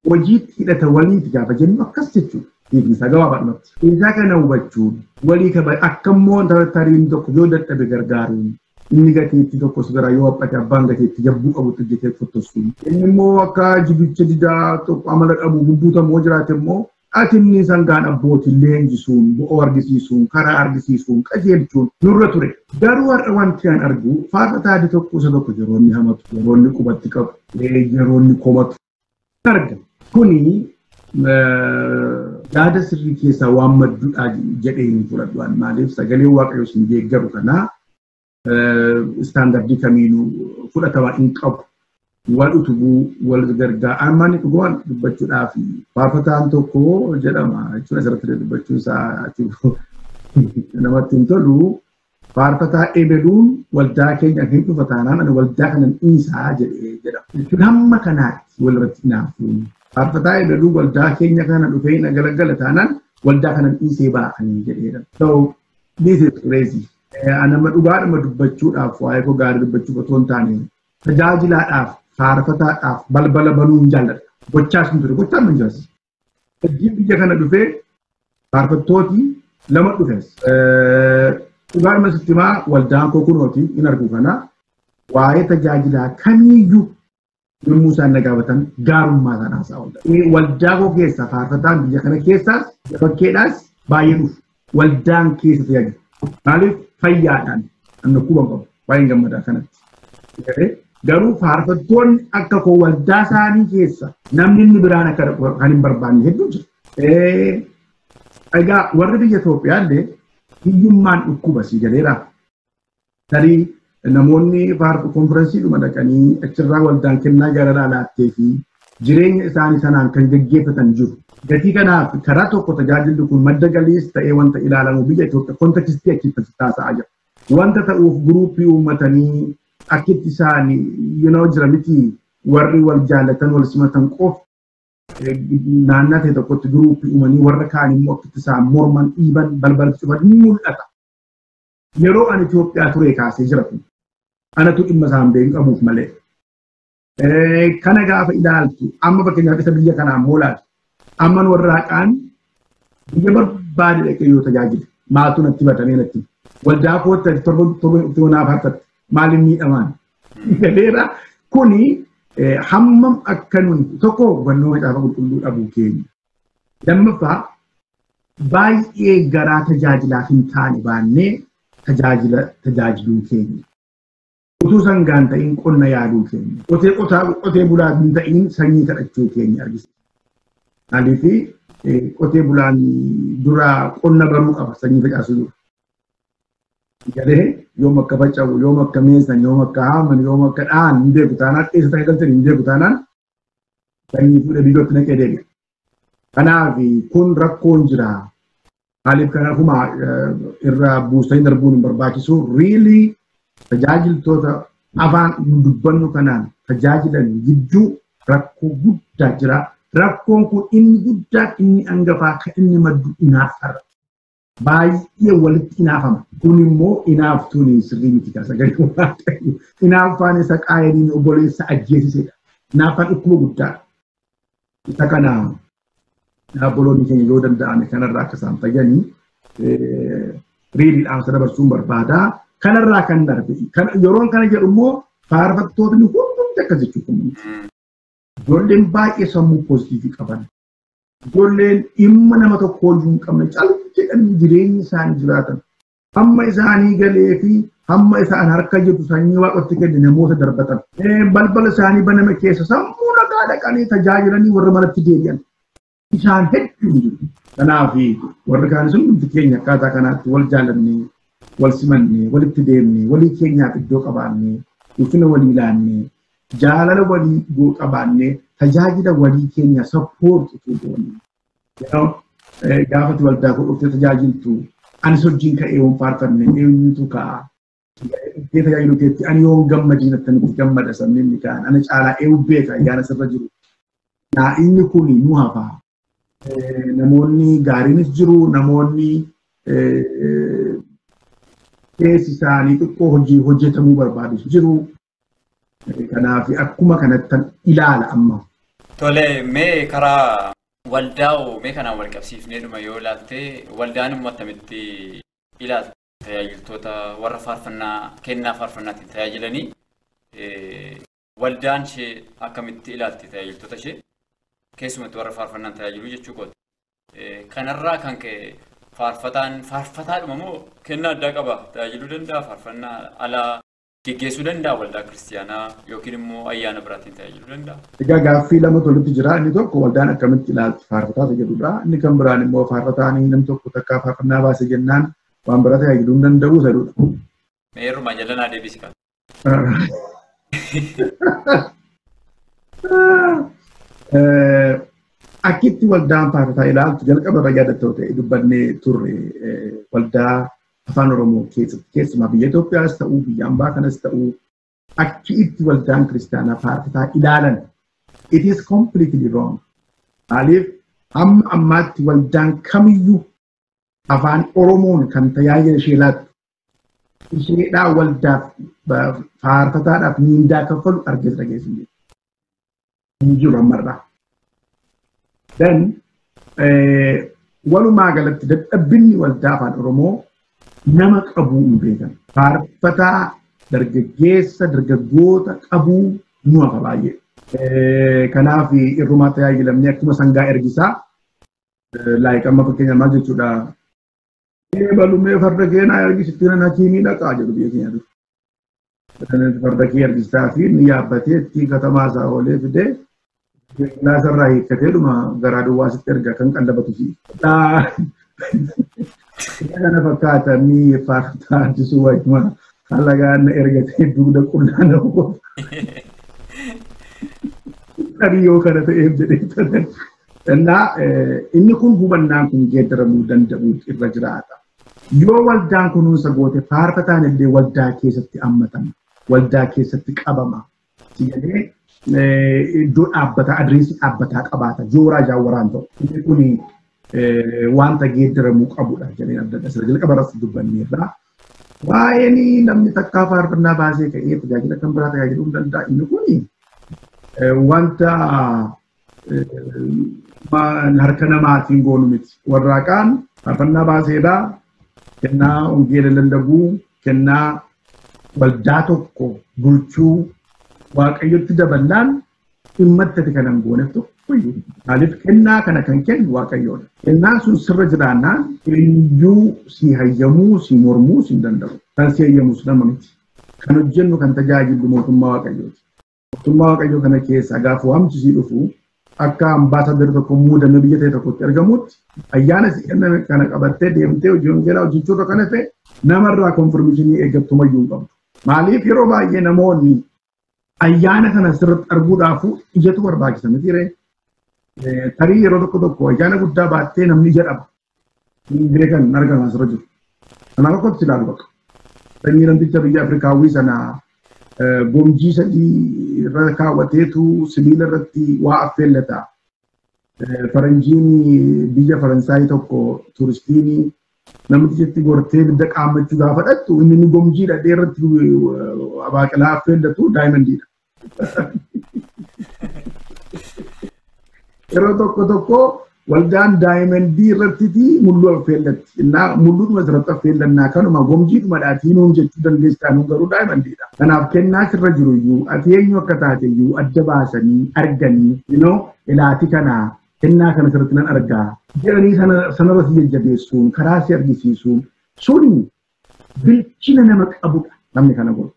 hojiitti hidhata waliiti gaafa jennu akkas jechuudha. Hiikni isaa gabaabaadhumatti. Isaa kana hubachuun walii kaba akka immoo tariin tokko yoo dadhabe gargaaruun inni gateetti tokko si biraa yoo haphate abbaan gateetti jabbuu qabutti hojjetee fottossuun. Inni immoo akka jibicha didaa tokko amala qabu gubbuutamoo jiraate immoo ati inni sangaan abbootiin leenjisuun bo'oo argisiisuun karaa argisiisuun qajeelchuun nurra ture. Garuu har'a wanti an argu faarfataa adii tokko isa tokko yeroo inni hamatu yeroo inni qubatti qabu yeroo inni komatu arga. Kuni yaada sirrii keessaa waan madduudha jedhee hin fudhadhu. Maaliif sagalee Waaqayyoo sin deeggaru kanaa istaandardii kamiinuu fudhatama hin qabu. Wal utubuu, wal gargaaru. Amma dhugumaan dubbachuudhaaf faarfataan tokko jedhama jechuun asirratti dubbachuun isaa namatti hin tolu. Faarfataa ebeluun waldaa keenya hin dhufa taanaan ani waldaa kanan dhiisaa jedhee jedhama. Jechuun hamma kanaatti walirratti hinaafuun. Faarfataa ebeluun waldaa keenya kana dhufee na galagala taanaan waldaa kanan dhiisee ba'anii jedheedha. So this is crazy. Anama dhugaadhuma dubbachuudhaaf waa'ee koo gaarii dubbachuuf otoo hin taane tajaajilaadhaaf faarfataadhaaf balbala banuu hin jaalladha. Gochaas hin ture, gochaan hin jiraas. Hojii biyya kana dhufee faarfattooti lama dhufes. Dhugaadhuma sitti himaa waldaan koo kunooti hin argu kana waa'ee tajaajilaa kamiiyyuu yommuu isaan na gaafatan gaarummaa isaan haasa'a waldaa. Waldaa koo keessa faarfataan biyya kana keessaas bakkeedhaas baay'ee dhufu. Waldaan keessa tajaajilu. Maaliif fayyaadhaan an dhukkuba qabu baay'een gammadaa kanatti. Garuu faarfattoonni akka koo waldaa isaanii keessa namni inni biraan akka kan hin barbaanne hedduu jira. Egaa warri biyya Itoophiyaa illee hiyyummaan dhukkuba sii galeera. Tarii namoonni konferensii dhuma dhaqanii achirraa waldaan kennaa jaalalaa laattee fi jireenya isaanii sanaan kan gaggeeffatan jiru. Gatii kanaaf karaa tokko tajaajilli kun madda galiis ta'ee wanta ilaalamu biyya Itoophiyaa kontekstii achitti taasisaa jira. Wanta ta'uuf guruupii uummatanii akkitti isaanii jira miti warri wal jaalatan wal simatan qofa naannaa ta'e tokkotti guruupii uumanii warra kaan immoo akkitti isaan morman dhiiban balbala cufan ni mul'ata. Yeroo ani Itoophiyaa ture kaasee jira kun. Anatu dhimma isaan beeku qabuuf malee. Kana gaafa ilaaltu amma fakkeenyaaf isa biyya kanaa immoo ilaaltu. Amma warra haqaan biyya barbaade dhaqee yoo tajaajile maaltu natti batamee natti waldaa kootti torba naaf harkatti maaliin miidhamaan galeera kuni hammam akka nuni tokko hubannoo macaafa qulqulluu dhabuu keenya. Lammaffaa baay'ee garaa tajaajilaaf hin taane baannee tajaajiluu keenya. Utuu sangaan ta'in qonna yaaduu keenya. Qotee bulaa hin ta'in sanyii kadhachuu keenya argisiisa. Maaliif qotee bulaan dura qonna baruu qaba sanyii facaasuu dura. Galee yoom akka faca'u, yoom akka meessan, yoom akka haaman, yoom akka dhahan hin beeku taanaan eessa ta'e galchan hin beeku taanaan sanyii fuudhee biyyootti naqee deebi'a. Kanaaf kun rakkoon jira. Maaliif kanaafuma irraa buusanii darbuun hin barbaachisu. Riilii tajaajiltoota afaan dubbannu kanaan tajaajilan gidduu rakkoo guddaa jira. Rakkoon kun inni guddaan inni hangafaa kan inni maddu inaaffarra. Baay'ee walitti inaafama. Kun immoo inaaftuun sirrii miti kaasa gadi waaqayyo. Inaaffaan isa qaayiniin obboleessa ajjeesisedha. Inaaffaan dhukkuba guddaadha. Isa kana obboloonni keenya yoo danda'ame kanarraa akka isaan fayyanii riilii dhaamsa dabarsuun barbaada. Kanarraa kan darbe. Yeroon kana jedhu immoo faarfattootni hundumti akkas jechuudha. Ijoolleen baay'ee sammuu poozitiivii qaban. Ijoolleen dhimma nama tokko iyyuu hin qabne callu jedhanii jireenya isaanii jiraatan. Hamma isaanii galee fi hamma isaan harka jirtu sanyii waaqotti kenne namoota darbatan. Balbala isaanii baname keessa sammuu nagaa dhaqanii tajaajilanii warra manatti deebi'an. Isaan hedduun jiru. Kanaaf warri kaanis hundumti keenya akkaataa kanaatti wal jaalannee, wal simannee, walitti deemnee, walii keenyaaf iddoo qabaannee, ulfina walii laannee, jaalala walii qabaannee, tajaajila walii keenya sappoorti utuu goone. Gaafati waldaa koo dhuftee tajaajiltu anis hojiin ka'ee yoon faarfanne eenyutu ka'a. Dhuftee tajaajilu keetti ani yoon gammadiin attamitti gammada sabni inni ka'an ana caalaa eewu beeka ayyaana sirra jiru. Naa inni kun nu hafa. Namoonni gaariinis jiru namoonni keessi isaanii xiqqoo hojii hojjetamuu barbaadus jiru. Kanaaf akkuma kanatti ilaala amma. Tole mee karaa waldaa mee kanaan wal qabsiifnee dhuma yoo ilaalte waldaan immoo akkamitti ilaalta tajaajiltoota warra faarfannaa kennaa faarfannaatiin tajaajilanii waldaan ishee akkamitti ilaalti tajaajiltoota ishee keessumatti warra faarfannaan tajaajilu jechuu kooti. Kanarraa kan ka'e faarfataan faarfataadhuma moo kennaa addaa qaba tajaajiluu danda'a faarfannaa alaa geggeessuu danda'a waldaa kiristiyaanaa yookiin immoo ayyaana biraatiin tajaajiluu danda'a. Egaa gaaffii lamatu walitti jira. Inni tokko waldaan akkamitti ilaalti faarfataa isa jedhudha. Inni kan biraan immoo faarfataan namni tokko takkaa faarfannaa baase jennaan waan biraa tajaajiluu hin danda'u isa jedhudha. Meerrumaa jalanaa deebisi kan. Akkitti waldaan faarfataa ilaaltu jalqaba irra yaadattoo ta'e dubbannee turre waldaa afaan Oromoo keessatti keessumaa biyya Itoophiyaas ta'uu biyya ambaa kanas ta'uu akki itti waldaan kiristaanaa faarfataa ilaalan it is completely wrong. Maaliif hamma ammaatti waldaan kamiyyuu afaan Oromoon kan tajaajila ishee laattu isheedhaa waldaaf faarfataadhaaf miindaa kaffalu argees dhageessu hin jiru. Hin jiru ammarraa. Then walumaa galatti dadhabbinni waldaa afaan Oromoo nama qabuu hin beekan. Faarfataa dargaggeessa dargaggoota qabuu nu hafa baay'ee. Kanaaf irrumaa tajaajilamnee akkuma sangaa ergisaa laayik amma fakkeenya maal jechuudha. Balumee farda kee naa ergisitti nan hakiimii dhaqaa jedhu biyya keenya dura. Farda kee ergistaa fi inni yaabbatee ittiin katamaa isaa oolee fidee kilaasarraa hiikkatee dhuma garaa duwwaa sitti erga kan qallabatu si. Kana fakkaatanii faarfataa Addisuu Waayitumaa halagaan ergatee dugda qullaa nama godha. Tarii yoo kana ta'eef jedhee tanan. Innaa inni kun hubannaan kun geeddaramuu danda'u irra jiraata. Yoo waldaan kunuunsa goote faarfataan illee waldaa keessatti hammatama. Waldaa keessatti qabama. Jedhee iddoo dhaabbataa, adreesii dhaabbataa qabaata. Jooraa jaawwaraan ta'u. Inni kun wanta geeddaramuu qabudha jedhee adda addaa jalqaba irratti dubbanneerra. Waa'een namni takkaa faarfannaa baasee ka'ee tajaajila kan biraa tajaajiluu hin danda'a. Inni kun wanta harka namaatiin goonu miti. Warraaqaan faarfannaa baaseedha. Kennaa wangeela lallabuu, kennaa waldaa tokko bulchuu Waaqayyotti daballaan dhimma itti kanan gooneef tokkoyyuu. Maaliif kennaa kana kan kennu Waaqayyoodha. Kennaan sun sirra jiraannaan eenyuu si hayyamuu, si mormuu si hin danda'u. Kan si hayyamus nama miti. Kan hojjennu kan tajaajillu mootummaa Waaqayyooti. Mootummaa Waaqayyoo kana keessa gaafa waamchi si dhufu akka ambaasaaddarri tokko muudamee biyya ta'e tokkotti argamutti ayyaana si kenname kana qabattee deemtee hojii wangeelaa hojjechuu irra kan hafe namarraa konfirmeeshinii eeggattumayyuu hin qabdu. Maaliif yeroo baay'ee namoonni ayyaana kana sirriitti arguudhaafu ijatu barbaachisa miti ree. Tarii yeroo tokko tokko ayyaana guddaa baattee namni ija dhaba. Hin beekan hin argamu asirra jiru. Kanaaf akkatti ilaalu bakka. Sanyii namticha biyya Afrikaawwii sana gomjii sadii irra kaawwateetu sibiila irratti waa affeellata. Faranjiin biyya Faransaayii tokko turistiin namtichatti gortee ibidda qaammachuu gaafa dhattu inni gomjii dhadhee irratti baaqelaa affeellatu daayimandiidha. Yeroo tokko tokko waldaan daayimandii irratti mulluu affeellatti. Innaa mulluudhuma asirratti affeellannaa kanuma gomjiidhuma dhaatii nuun jechuu dandeessaa nuun garuu daayimandiidha. Kanaaf kennaa sirra jiru iyyuu ati eenyu akka taate iyyuu adda baasanii arganii inoo ilaati kanaa kennaa kana sirriitti nan argaa jedhanii sanarra si jajjabeessuun karaa si argisiisuun suni bilchina nama qabudha namni kana godhu.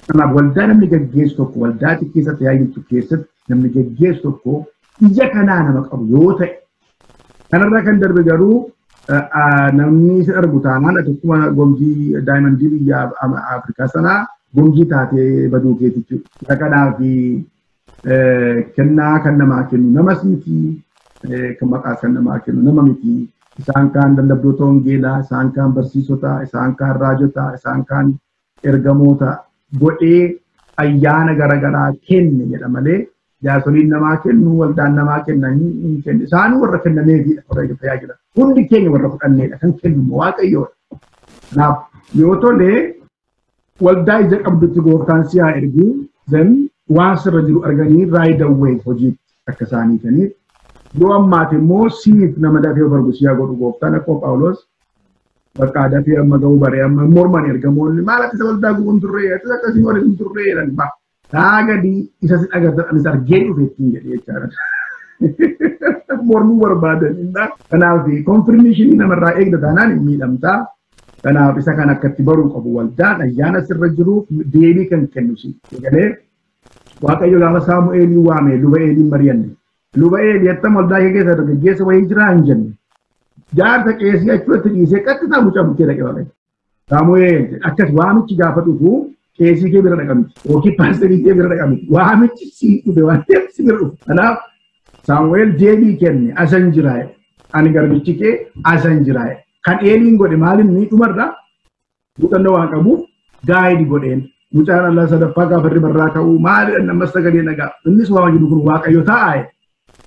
Kanaaf waldaa namni gaggeessu tokko waldaa keessa tajaajiltu keessatti namni gaggeessu tokko ija kanaa nama qabu yoo ta'e kanarra kan darbe garuu namni si argu taanaan ati akkuma gomjii daayimandii biyya Afrikaa sanaa gomjii taatee baduu keeti jechuudha. Isa kanaaf kennaa kan namaa kennu namas miti kan maqaas kan namaa kennu nama miti. Isaan kaan lallabdoota wangeelaa, isaan kaan barsiisota, isaan kaan raajota, isaan kaan ergamoota godhee ayyaana garaagaraa kenne jedha malee jaarsoliin namaa kennu, waldaan namaa kenna hin kennu. Isaanuu warra kennameefidha warra tajaajila. Hundi keenya warra fudhanneedha kan kennu immoo Waaqayyoodha. Kanaaf yoo tole waldaa ija qabdutti gooftaan si haa ergu then waan sirra jiru arganii right away hojiitti akka isaanii kaniif. Yoo ammaati immoo siif nama dafee of argu si haa godhu gooftaan akkuma Phaawulos bakka dafee amma ga'uu bare amma morman ergamoonni maal ati isa waldaa gubuun turree ati akkasii waliin hin turree jedhan ba. Taa gadi isa si agartan anis argee dhufe ittiin jedhee jechaadha. Mormuu barbaadan. Kanaaf konfirmeeshinii namarraa eegda taanaan hin miidhamtaa. Kanaaf isa kan akkatti baruu qabu waldaan ayyaana sirra jiruuf deebii kan kennu si. Egalee Waaqayyo gaafa Saamu'eelii waame luba Eeliin mari'anne. Luba Eelii attam waldaa kee keessa dargaggeessa wayii jiraa hin jenne. Jaarsa qeesii achumatti dhiisee qaxxisaa mucaa bukkee dhaqe Waaqayyo. Saamu'eel akkas waamichi gaafa dhufu qeesii kee bira dhaqa miti yookiin paasterii kee bira dhaqa miti. Waamichi sii dhufe waan ta'eef si bira dhufu. Kanaaf Saamu'eel deebii kenne asan jiraa jedhe. Ani garbichi kee asan jiraa jedhe. Kan Eeliin godhe maalinni dhumarra muuxannoo waan qabuuf gaayidi godheen. Mucaan Allah sadaffaa gaafa ribarraa ka'uu maalidha ammas sagalee nagaa. Innis waan jedhu kun Waaqayyo taa'aa jedhe.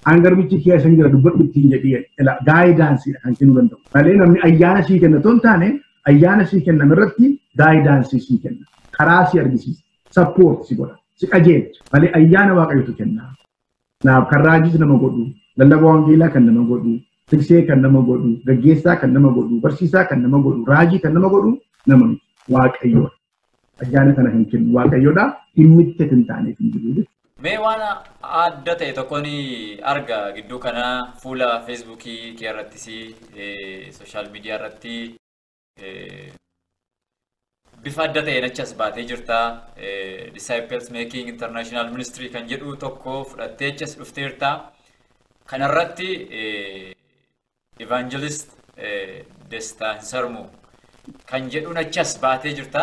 An garbichi kee asan jira dubbadhu ittiin jedhee jedhe. Gaayidaansiidha kan kennuu danda'u. Malee namni ayyaana sii kenna otoo hin taane ayyaana sii kenname irratti gaayidaansii sii kenna. Karaa si argisiisa. Sappoort si godha. Si qajeelcha. Malee ayyaana Waaqayyotu kenna. Kanaaf kan raajiis nama godhu, lallaba wangeelaa kan nama godhu, tiksee kan nama godhu, gaggeessaa kan nama godhu, barsiisaa kan nama godhu, raajii kan nama godhu nama miti. Waaqayyoodha. Ayyaana kana kan kennu Waaqayyoodha. Dhimmi itti hin taaneef hin jiru jechuudha. Mee waan adda ta'e tokkoon arga gidduu kana fuula Feesbuukii kee irrattis sooshaal miidiyaa irratti bifa adda ta'een achi as baatee jirta. Disciples Making International Ministry kan jedhu tokko fudhattee achi as dhufteerta. Kanarratti Evangelist Dastaa Hinsarmuu kan jedhuun achas baatee jirta.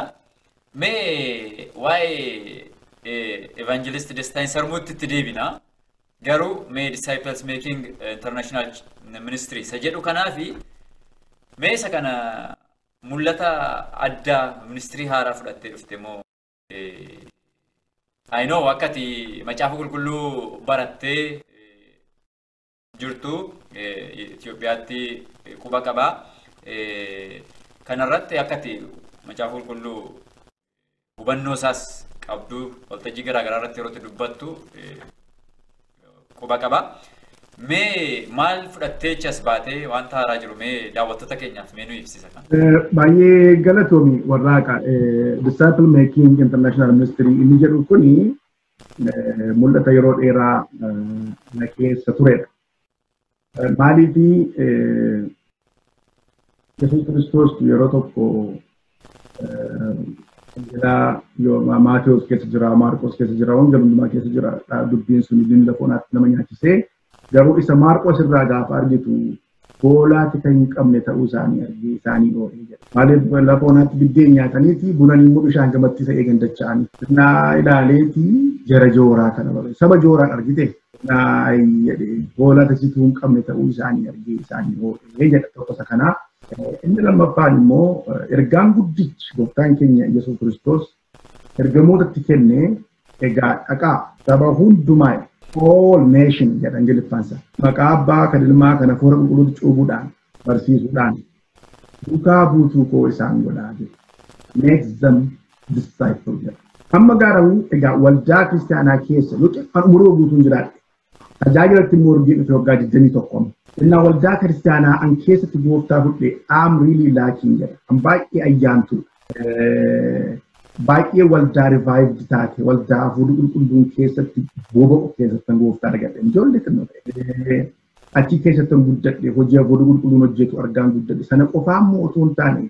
Mee waa'ee Evangelist Dastaa Hinsarmuutti itti deebina. Garuu mee Disciples Making International Ministry isa jedhu kanaafi mee isa kana mul'ata addaa ministirii haaraa fudhattee dhufte moo I know akka ati macaafa qulqulluu barattee jirtu Itoophiyaatti quba qabaa. Kanarratti akka ati macaafa qulqulluu hubannoo isaas qabdu waltajjii garaagaraa irratti yeroo itti dubbattu quba qaba. Mee maal fudhattee as baatee wanta haaraa jiru mee daawwattoota keenyaaf mee nu ibsisa kana? Baay'ee galatoomi warraaqa. Disciple Making International Ministry inni jedhu kuni mul'ata yeroo dheeraa na keessa turedha. Maaliifi Yesuus Kiristoos yeroo tokko wangeelaa Maatewos keessa jira, Maarqos keessa jira, wangeela hundumaa keessa jira. Dubbiin sun inni lafa onaatti nama nyaachisee garuu isa Maarqos irraa gaafa argitu hoolaati kan hin qabne ta'uu isaanii argee isaanii oolee jedha. Maaliif lafa onaatti biddeen nyaataniiti bunanii immoo bishaan gamatti isa eegan dacha'anii. Naa ilaaleeti jara jooraa kana bare. Saba jooraan argite naa jedhee hoolaa tasituu hin qabne ta'uu isaanii argee isaanii oolee jedha tokko isa kanaa. Inni lammaffaan immoo ergaan guddichi gooftaan keenya Yesuus Kiristoos ergamootatti kenne egaa dhaqaa saba hundumaa all nation jedha Ingiliffaansa. Maqaa abbaa kan ilmaa kan hafuura qulqulluutti cuubuudhaan barsiisuudhaan duukaa buutuu koo isaan godhaa jedha. Make them disciple jedha. Amma garuu egaa waldaa kiristaanaa keessa yoo xiqqaan umurii guutuun jiraadhe tajaajilatti immoo ergee dhufe waggaa 21. Innaa waldaa kiristaanaa an keessatti gooftaa fudhe I'm really lacking jedha. An baay'ee ayyaantuudha. Baay'ee waldaa revived taate waldaa hafuurri qulqulluun keessatti boba'u keessatti an gooftaa argadhe. Ijoollee xinnoo ta'e. Achi keessatti an guddadhe hojii hafuurri qulqulluun hojjetu argaan guddadhe. Sana qofaa immoo otoo hin taane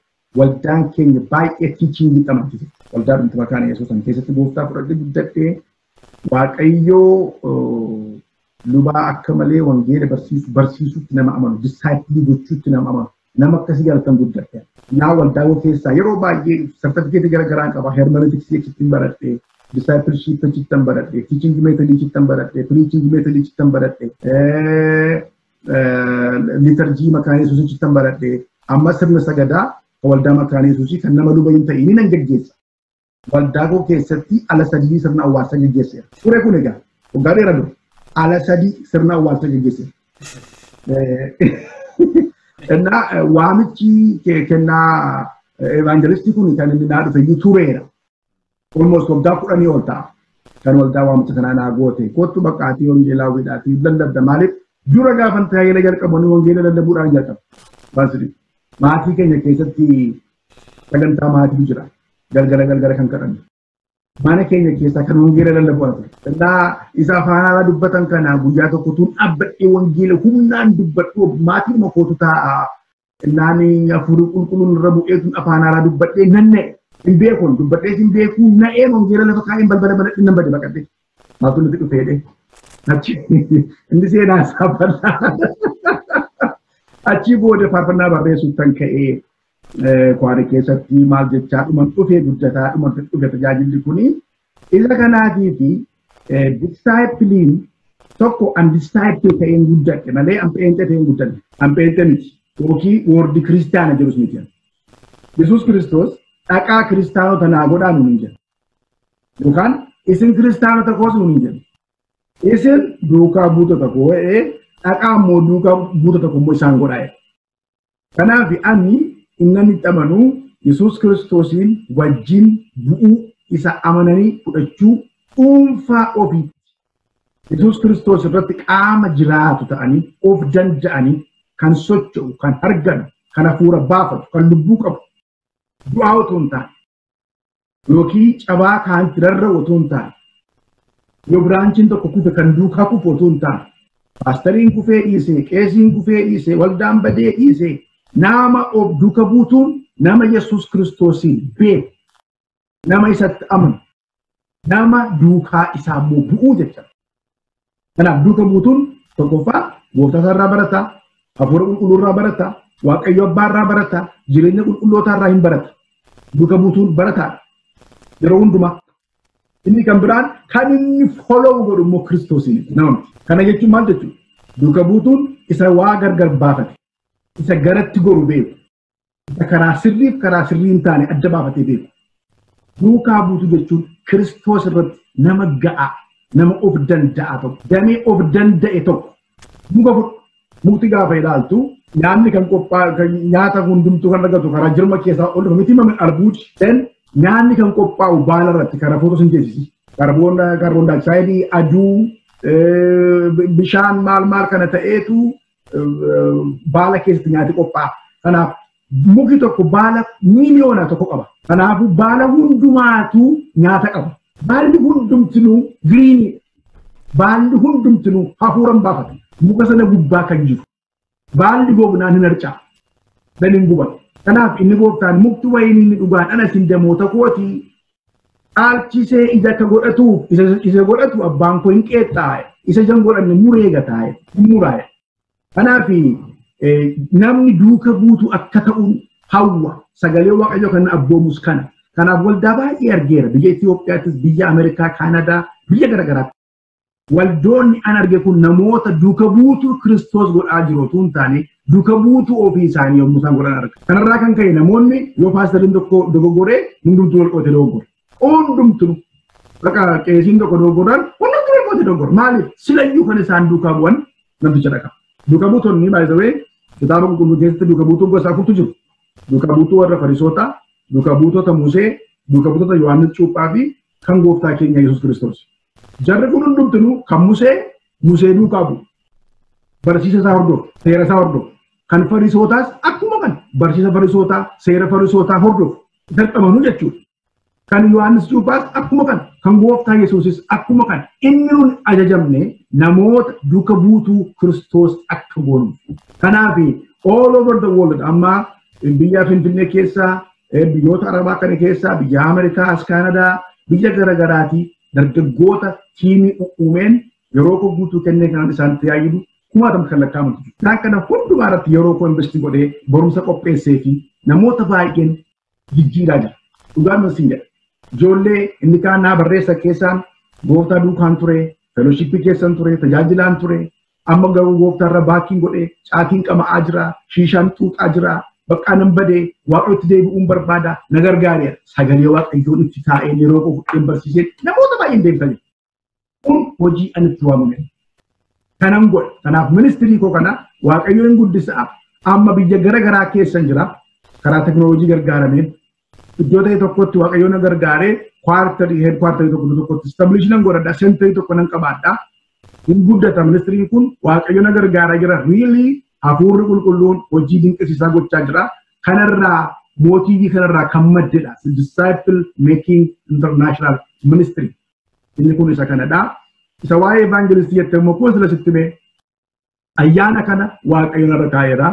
waldaan keenya baay'ee teaching xamadise. Waldaa dhumti makaana Yesuus an keessatti gooftaa fudhadhe guddadhe. Waaqayyoo lubaa akka malee wangeela barsiisutti nama amanu, disciple gochuutti nama amanu, nama akkasii jaalatan guddadhe. Naa waldaa keessaa yeroo baay'ee sartifikeetii garaagaraa qaba. Hermeneutics achittiin baradhe, discipleship achittan baradhe, teaching method achittan baradhe, preaching method achittan baradhe, liturgy makaana Yesuus achittan baradhe. Amma sirna sagadaa waldaa makaana Yesuusii kan nama luba hin ta'in nan geggeessa. Waldaa koo keessatti ala sadii sirna awwaalcha geggeesseera. Ture kun egaa waggaa dheeraa dura. Ala sadii sirna awwaalcha geggeesseera. Innaa waamichi kennaa evangelistii kun kan inni naa dhufe iyyuu tureera. Almost waggaa 10 ol ta'a. Kan waldaa waamicha sanaa naa goote. Kottu baqqaatii wangeelaawwiidhaatii lallabda. Maaliif dura gaafan tajaajila jalqabu wangeela lallabuudhaan jalqabu. Maatii keenya keessatti sagantaa maatiitu jira. Galgala galgala kan kadhannu. Mana keenya keessaa kan wangeela lallabu ture. Innaa isa afaan haaraa dubbatan kana guyyaa tokko tun dhaabbadhee wangeela humnaan dubbadhu maatiin kootu taa'a. Innaan hafuurri qulqulluun irra bu'ee tun afaan haaraa dubbadhee nan na'e. Hin beekun dubbadhee hin beekuu na'ee wangeela lafa kaa'een balbala banadhee nan bade baqadhee. Maaltu nuti dhufee dhee. Achi inni seenaa isaa bal'aa. Achi booda faarfannaa barreessuuf kan ka'ee kwaarii keessatti maal jechaa dhuman dhufee guddataa dhuman dhufe tajaajilli kuni isa kanaatii fi discipline tokko an disciple ta'een guddadhe malee an pheenxe ta'een guddadhe. An pheenxe miti yookiin wardi kiristaana jedhus miti. Yesuus Kiristoos dhaqaa kiristaanota naa godhaa nuun hin jedhu. Yookaan isin kiristaanota koos nuun hin jedhu. Isin duukaa buutota koo dhaqaa immoo duukaa buutota koo immoo isaan godhaa jedha. Kanaaf ani inni itti amanuu Yesuus Kiristoosiin wajjin bu'uu isa amananii fudhachuu dhuunfaa ofiitti. Yesuus Kiristoos irratti qaama jiraatu ta'anii of danda'anii kan socho'u, kan arganu, kan hafuura baafatu, kan lubbuu qabu du'aa otoo hin taane yookiin cabaa kaantti rarra'u otoo hin taane yoo biraanchiin tokko kufe kan duukaa kufu otoo hin taane paastariin kufee dhiisee, qeesiin kufee dhiisee, waldaan badee dhiisee nama of duuka buutuun nama Yesuus Kiristoosiin beeku, nama isatti amanu, nama duukaa isaa immoo bu'uu jechuudha. Kanaaf duuka buutuun tokkoffaa gooftaa isaarraa barataa, hafuura qulqulluurraa barataa, Waaqayyo abbaarraa barata. Jireenya qulqullootaarraa hin barata. Duuka buutuun barataadha. Yeroo hundumaa. Inni kan biraan kan inni follow godhu immoo Kiristoosiin nama miti. Kana jechuun maal jechuudha? Duuka buutuun isa waa gargar baafate, isa garatti goru beeku, isa karaa sirriif karaa sirrii hin taane adda baafatee beeku. Duukaa buutuu jechuun Kiristoos irratti nama ga'aa, nama of danda'a tokko, damee of danda'e tokko. Muka fudhu, mukti gaafa ilaaltu nyaanni kan qophaa'u nyaata hundumtuu kan argatu karaa jirma keessaa ol dhufa miti mame albuudi. Then nyaanni kan qophaa'u baala irratti karaa footosynthesis, kaarboon daayooksaayidii, aduu, bishaan maal maal kana ta'eetu baala keessatti nyaati qophaa'a. Kanaaf muki tokko baala miiliyoona tokko qaba. Kanaafuu baala hundumaatu nyaata qaba. Baalli hundumtinuu giriinii, baalli hundumtinuu hafuuran baafata. Muka sana gubbaa kan jiru. Baalli gognaan hin harca'a. Dan hin gubatu. Kanaaf inni gooftaan mukti wayinii inni dhugaan ana isin damoota kootii dhaalchisee ija akka godhatuuf isa godhatu abbaan koo hin qeexxaa'e. Isa ija hin godhanne muree gataa'e, hin muraa'e. Kanaaf namni duuka buutu akka ta'uun hawwa. Sagalee Waaqayyoo kan abboomus kana. Kanaaf waldaa baay'ee argeera. Biyya Itoophiyaattis, biyya Ameerikaa, Kaanadaa, biyya garaagaraatti. Waldoonni an arge kun namoota duuka buutuu Kiristoos godhaa jiru otoo hin taane duuka buutuu ofii isaanii yommuu isaan godhan arga. Kanarraa kan ka'e namoonni yoo paastariin tokko dogoggoree hundumtuu wal qootee dogoggora. Hundumtuu bakka qeesiin tokko dogoggoraan hundumtuu wal qootee dogoggora. Maaliif silayyuu kan isaan duukaa bu'an namticha dhaqa. Duuka buutonni baay'isawee kitaaba qulqulluu keessatti duuka buutuun gosa afurtu jiru. Duuka buutuu warra Farisootaa, duuka buutota Musee, duuka buutota Yohaannis Cuuphaa fi kan gooftaa keenya Yesuus Kiristoos. Jarri kun hundumtinuu kan Musee duukaa bu'u. Barsiisa isaa hordofu, seera isaa hordofu. Kan Farisootaas akkuma kana barsiisa Farisootaa, seera Farisootaa hordofu. Dirqamanuu jechuudha. Kan Yohaannis Cuuphaas akkuma kana, kan gooftaa Yesuusis akkuma kana. Inni nun ajajamne namoota duuka buutuu Kiristoos akka goonuuf. Kanaaf all over the world amma biyya Finfinnee keessaa, biyyoota Arabaa kana keessaa, biyya Ameerikaa, as Kaanadaa, biyya garaagaraatii dargaggoota tiimii uumeen yeroo koo guutuu kennee kanaan isaan tajaajilu kumaatama kan lakkaa'amantu jiru. Isaan kana hundumaa irratti yeroo koo investi godhee barumsa qopheessee fi namoota baay'een jijjiiraa jira. Dhugaan siin jedha. Ijoollee inni kaan naa barreessa keessaan gooftaa duukaan ture, felooshippii keessan ture, tajaajilaan ture, amma garuu gooftaa irra baakiin godhee caatiin qama'aa jira, shiishaan xuuxaa jira, bakka nan badee waaqayyotti deebi'uun barbaada na gargaareera. Sagalee waaqayyoon itti taa'een yeroo koo fudheen barsiisee namoota baay'een deebisaa jiru. Kun hojii ani itti waamame. Kanan godha. Kanaaf ministirii koo kana waaqayyoon guddisaa amma biyya gara garaa keessan jira. Karaa teknooloojii gargaarameen iddoo ta'e tokkotti waaqayyoon na gargaaree kwaartarii heed kwaartarii tokko tokkotti establish nan godhadha. Sentarii tokko nan qabaadha. Hin guddata ministiriin kun waaqayyoon na gargaaraa jira. Really hafuurri qulqulluun hojii dinqisiisaa gochaa jira. Kanarraa mootiivii kanarraa kan maddedha. Disciple Making International Ministry. Inni kun isa kanadha. Isa waa'ee evangelistii jettee immoo kun sila sitti mee ayyaana kana waaqayyoon irra kaa'eera.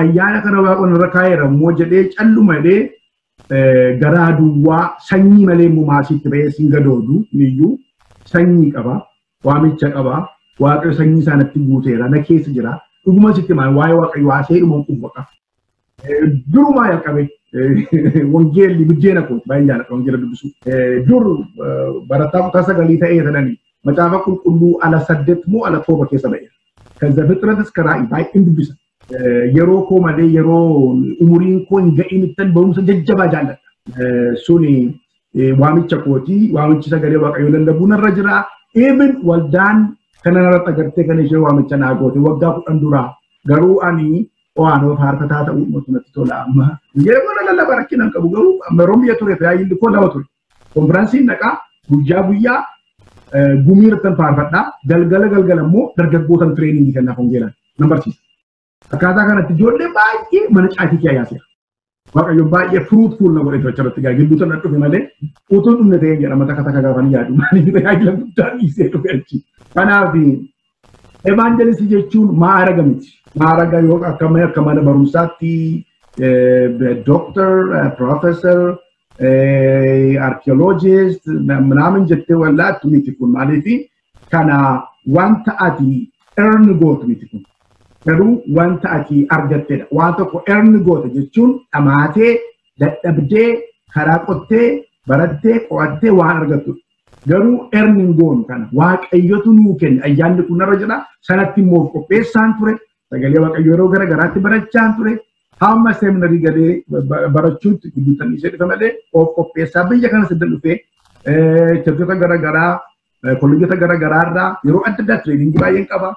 Ayyaana kana waaqayyoon irra kaa'eera immoo jedhee calluma jedhee garaa duwwaa sanyii malee immoo maasiitti ba'ee siin gadoodu iyyuu sanyii qaba, waamicha qaba, waaqayyo sanyii isaanitti guuteera, na keessa jira. Dhuguma sitti maal waa'ee waaqayyo haasee dhuma hin quufa qaba. Durumaa jalqabe wangeelli buddeena kooti baay'een jaalladha wangeela dubbisuu. Dur barataa kutaa sagalii ta'ee sanani macaafa qulqulluu ala 8 moo ala 7 keessa ba'eera. Kan Zafixrat iska Raa'ii baay'een dubbisa. Yeroo koo malee yeroo umuriin koo hin ga'in ittan barumsa jajjabaa jaalladha. Suni waamicha kooti waamichi sagalee waaqayyoo lallabuu narra jira. Even waldaan kana narratti agartee kan ishee waamicha naa goote waggaa 10 duraa garuu ani waanoo faarfataa ta'uu dhumatu natti tola amma. Yeroo mana lallabaa rakkina hin qabu garuu yeroo biyya ture tajaajilli koo lama ture. Konfiraansiin dhaqaa guyyaa guyyaa gumii irrattan faarfadhaa galgala galgala immoo dargaggootan tireeningii kennaaf wangeelaan nan barsiisa. Akkaataa kanatti ijoollee baay'ee mana caatii kee yaaseera. Waaqayyo baay'ee fruitful na godhe achirratti gaa gidduu sana dhufe malee utuu dhumne ta'ee jedhama takka takka gaafa ni yaadu maaliif tajaajila guddaa dhiisee dhufe achi. Kanaaf evangelistii jechuun maaraga miti. Maaraga yoo akka mana barumsaatti doctor, professor, archaeologist ምናምን jettee wallaattu miti kun maaliif kana wanta ati earn gootu miti kun. Garuu wanta ati argattedha. Waan tokko earn goota jechuun dhamaatee, dadhabdee, karaa qottee, barattee, qo'attee waan argattudha. Garuu earn hin goonu kana Waaqayyotu nuu kenne ayyaanni kun narra jira. Sanatti immoo qopheessaan ture. Sagalee Waaqayyoo yeroo gara garaatti barachaan ture. Hamma seminarii galee barachuutti gidduutti dhiisee dhufe malee of qopheessaa biyya kana sidda dhufee churchota gara garaa kolleejota gara garaarraa yeroo adda addaa trainingii baay'een qaba.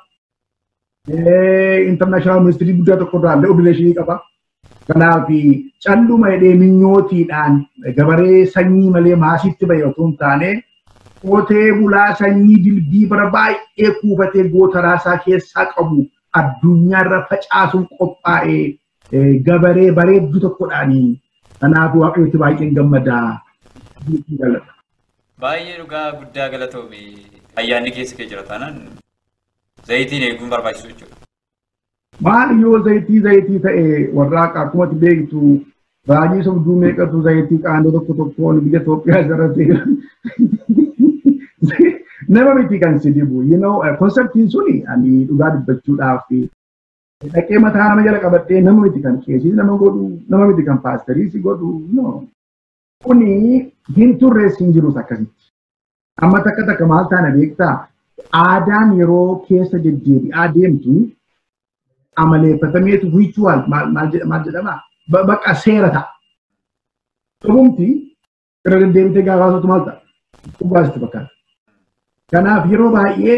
International ministry guddaa tokko irraa illee ordinationii qaba. Kanaaf calluma jedhee minyootiidhaan gabaree sanyii malee maasiitti bahe otoo hin taane qotee bulaa sanyii dilbii bara baay'ee kuufatee gootaraasaa keessaa qabu addunyaarra facaasuun qophaa'ee gabaree bareedduu tokkodhaanii. Kanaaf Waaqayyotti baay'een gammadaa. Baay'ee dhugaa guddaa galatoomi. Ayyaanni keessa kee jira taanaan zayitiin eeguun barbaachisu jechuudha. Maal yoo zayitii ta'e warraaqa akkuma ati beektu raajii sobduu meeqatu zayitii qaandoo tokko tokkoon biyya Itoophiyaa irratti nama miti kan si dibu. You know, konseptiin suni ani dhugaa dubbachuudhaaf dhaqee mataa nama jala qabadhee nama miti kan qeesii nama godhu, nama miti kan paasterii si godhu. No. Kuni hin turrees hin jirus akkasitti. Amma takka takka maal taana beektaa? Aadaan yeroo keessa deddeebi'aa deemtu amaleeffatameetu ritual maal jedhama? Bakka seera ta'a. Dhugumti irra deddeebitee gaafa haasoftu maal ta'a? Dhugaa sitti fakkaata. Kanaaf yeroo baay'ee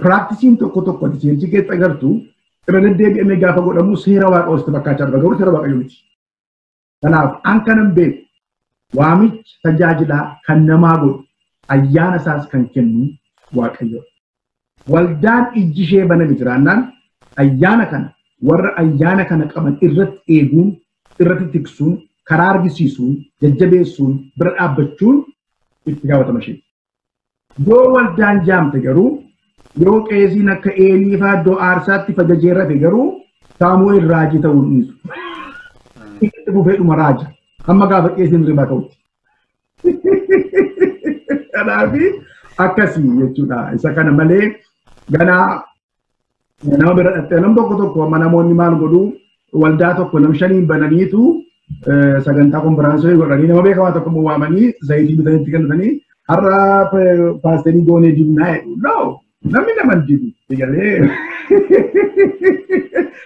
practiceiin tokko tokko ati churchii keessa agartu irra deddeebi'amee gaafa godhamu seera Waaqayyoo sitti fakkaachaa dhufa garuu seera Waaqayyoo miti. Kanaaf an kanan beeku waamicha tajaajilaa kan namaa godhu ayyaana isaas kan kennu Waaqayyoodha. Waldaan ijji ishee baname jiraannaan ayyaana kana warra ayyaana kana qaban irratti eeguun, irratti tiksuun, karaa argisiisuun, jajjabeessuun, bira dhaabbachuun itti gaafatama isheeti. Yoo waldaan jaamte garuu yoo qeesiin akka Eelii fa'aa iddoo aarsaatti fajajeerrate garuu Saamu'eel raajii ta'uu hin dhiisu. Itti fufee dhuma raaja. Hamma gaafa qeesiin ribaa ka'utti. Kanaaf akkasii jechuudha. Isa kana malee ganaa nama bira dhattee nam tokko tokko amma namoonni maal godhu waldaa tokko nam shaniin bananiitu sagantaa konfiraansii godhanii nama beekamaa tokko immoo waamanii zayitii bitanii itti kennatanii har'a paasterii goonee dibnaa jedhu. No! Namni nama hin dibu. Egalee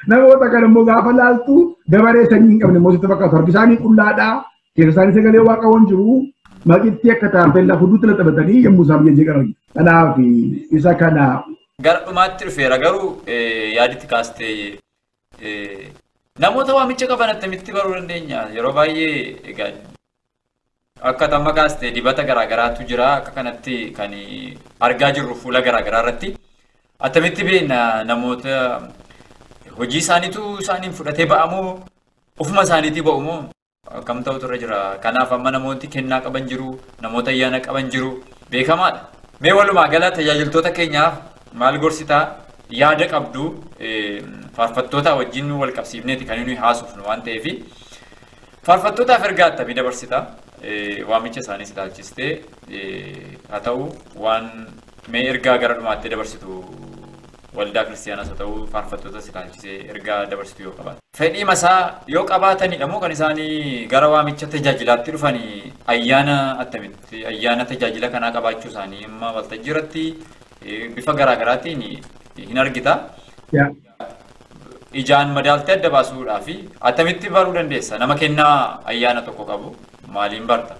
namoota kana immoo gaafa laaltu gabaree sanyii hin qabne immoo sitti fakkaatu. Harki isaanii qullaadhaa. Keessa isaanii sagalee Waaqayyoon jiru. Maqitti akka taappellaa fuduutti laxabatanii yommuu isaan biyya jeeqan argina. Kanaaf isa kana. Gara dhumaatti dhufeera garuu yaaditti kaastee namoota waamicha qaban attamitti baruu dandeenya? Yeroo baay'ee egaa akka tamma kaastee dibata garaagaraatu jira akka kanatti kan argaa jirru fuula garaagaraa irratti. Attamitti beekna namoota hojii isaaniitu isaaniin fudhatee ba'amoo ofuma isaaniitii ba'umoo akkam ta'utu irra jira. Kanaaf amma namooti kennaa qaban jiru, namoota ayyaana qaban jiru beekamaadha. Mee walumaa gala tajaajiltoota keenyaaf maal gorsitaa yaada qabdu faarfattoota wajjin wal qabsiifneeti kan nuyi haasofnu waan ta'eef faarfattootaaf ergaa attamii dabarsitaa waamicha isaanii ilaalchistee haa ta'u waan mee ergaa gara dhumaatti dabarsitu waldaa kiristaanaas haa ta'u faarfattoota ilaalchisee ergaa dabarsitu yoo qabaatan. Fedhii masaa yoo qabaatanidha moo kan isaanii gara waamicha tajaajilaatti dhufanii ayyaana attamitti ayyaana tajaajila kanaa qabaachuu isaanii amma waltajjii irratti bifa garaagaraatiin hin argita. Ijaan madaaltee adda baasuudhaa fi attamitti baruu dandeessa? Nama kennaa ayyaana tokko qabu maaliin barta?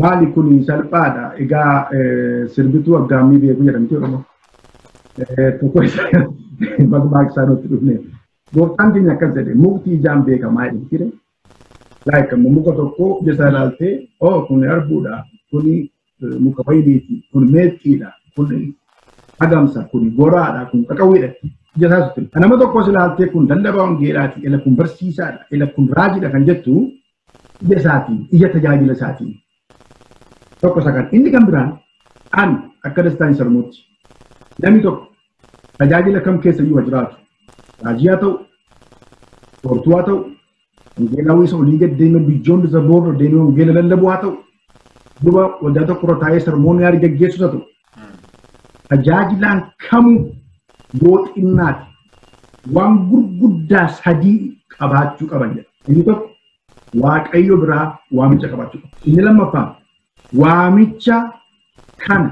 Maali kun salphaadha. Egaa sirbituu aggaammii beeku jedhamti Oromoo. Tokko isa maqmaa nutti dhufne. Gooftaan keenya akkas jedhe mukti ijaan beekamaa jedhe. Like muka tokko ija isaa ilaaltee oh kun arbuudha, kun muka wayiniiti, kun meexxiidha, kun hagamsa, kun goraadha, kun qaqawweedha. Ija isaa sutti. Nama tokkos ilaaltee kun lallabaa wangeelaati, ila kun barsiisaadha, ila kun raajiidha kan jettu ija isaatiin, ija tajaajila isaatiin. Tokko isa kan. Inni kan biraan an akka Dastaan Sarmuutti namni tokko tajaajila kam keessa iyyuu jiraatu raajii haa ta'u, soortuu haa ta'u, wangeelaawwi isa olii gad deemee biyyoon isa boorra deemee wangeela lallabuu haa ta'u, duba waldaa tokko irra taa'ee sarmoonni yaada gaggeessus haa ta'u, tajaajilaan kamuu yoo xinnaate waan gurguddaa sadii qabaachuu qaban jedha. Inni tokko Waaqayyo biraa waamicha qabaachuu qaba. Inni lammaffaan waamicha kana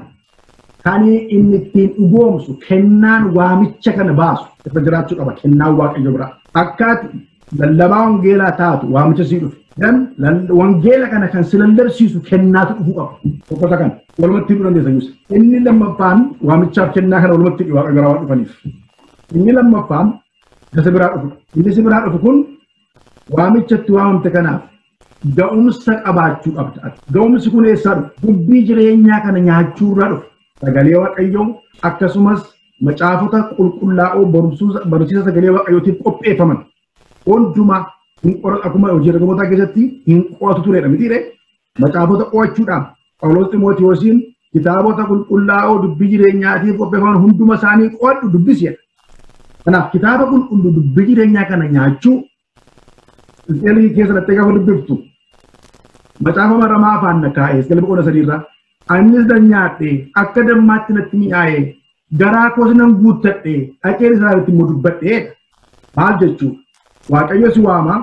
kan inni ittiin dhugoomsu kennaan waamicha kana baasu irra jiraachuu qaba kennaan Waaqayyo biraa. Akkaati lallabaa wangeelaa taatu waamicha sii dhufe. Dan wangeela kana kan si lallabsiisu kennaatu dhufuu qaba. Tokkota kana walumatti hidhuu dandeessa Yusuf. Inni lammaffaan waamichaaf kennaa kana walumatti hidhu Waaqayyo biraa waan dhufaniif. Inni lammaffaan isa biraa dhufudha. Inni si biraa dhufu kun waamichatti waamamte kanaaf ga'umsa qabaachuu qabda. Ga'umsi kun eessaa dhufa? Dubbii jireenyaa kana nyaachuurraa dhufa. Sagalee Waaqayyoo akkasumas macaafota qulqullaa'oo barsiisa sagalee Waaqayyootiif qopheeffaman hundumaa hin qoratu akkuma hojii ergamootaa keessatti hin qo'atu turedha mitiire. Macaafota qo'achuudhaan Phaawulos Ximootiyoosiin kitaabota qulqullaa'oo dubbii jireenyaatiif qopheeffaman hunduma isaanii qo'adhu dubbisi jedha. Kanaaf kitaaba qulqulluu dubbii jireenyaa kana nyaachuu Isqeelii keessa lattee gaafa dubbiftu macaafa maramaa afaan na kaa'e Isqeel boqonnaa sadiirraa anis nan nyaadhe akka dammaatti natti mi'aaye garaa koos nan guuttadhe dhaqeen Israa'elitti immoo dubbadhe. Maal jechuu Waaqayyo si waama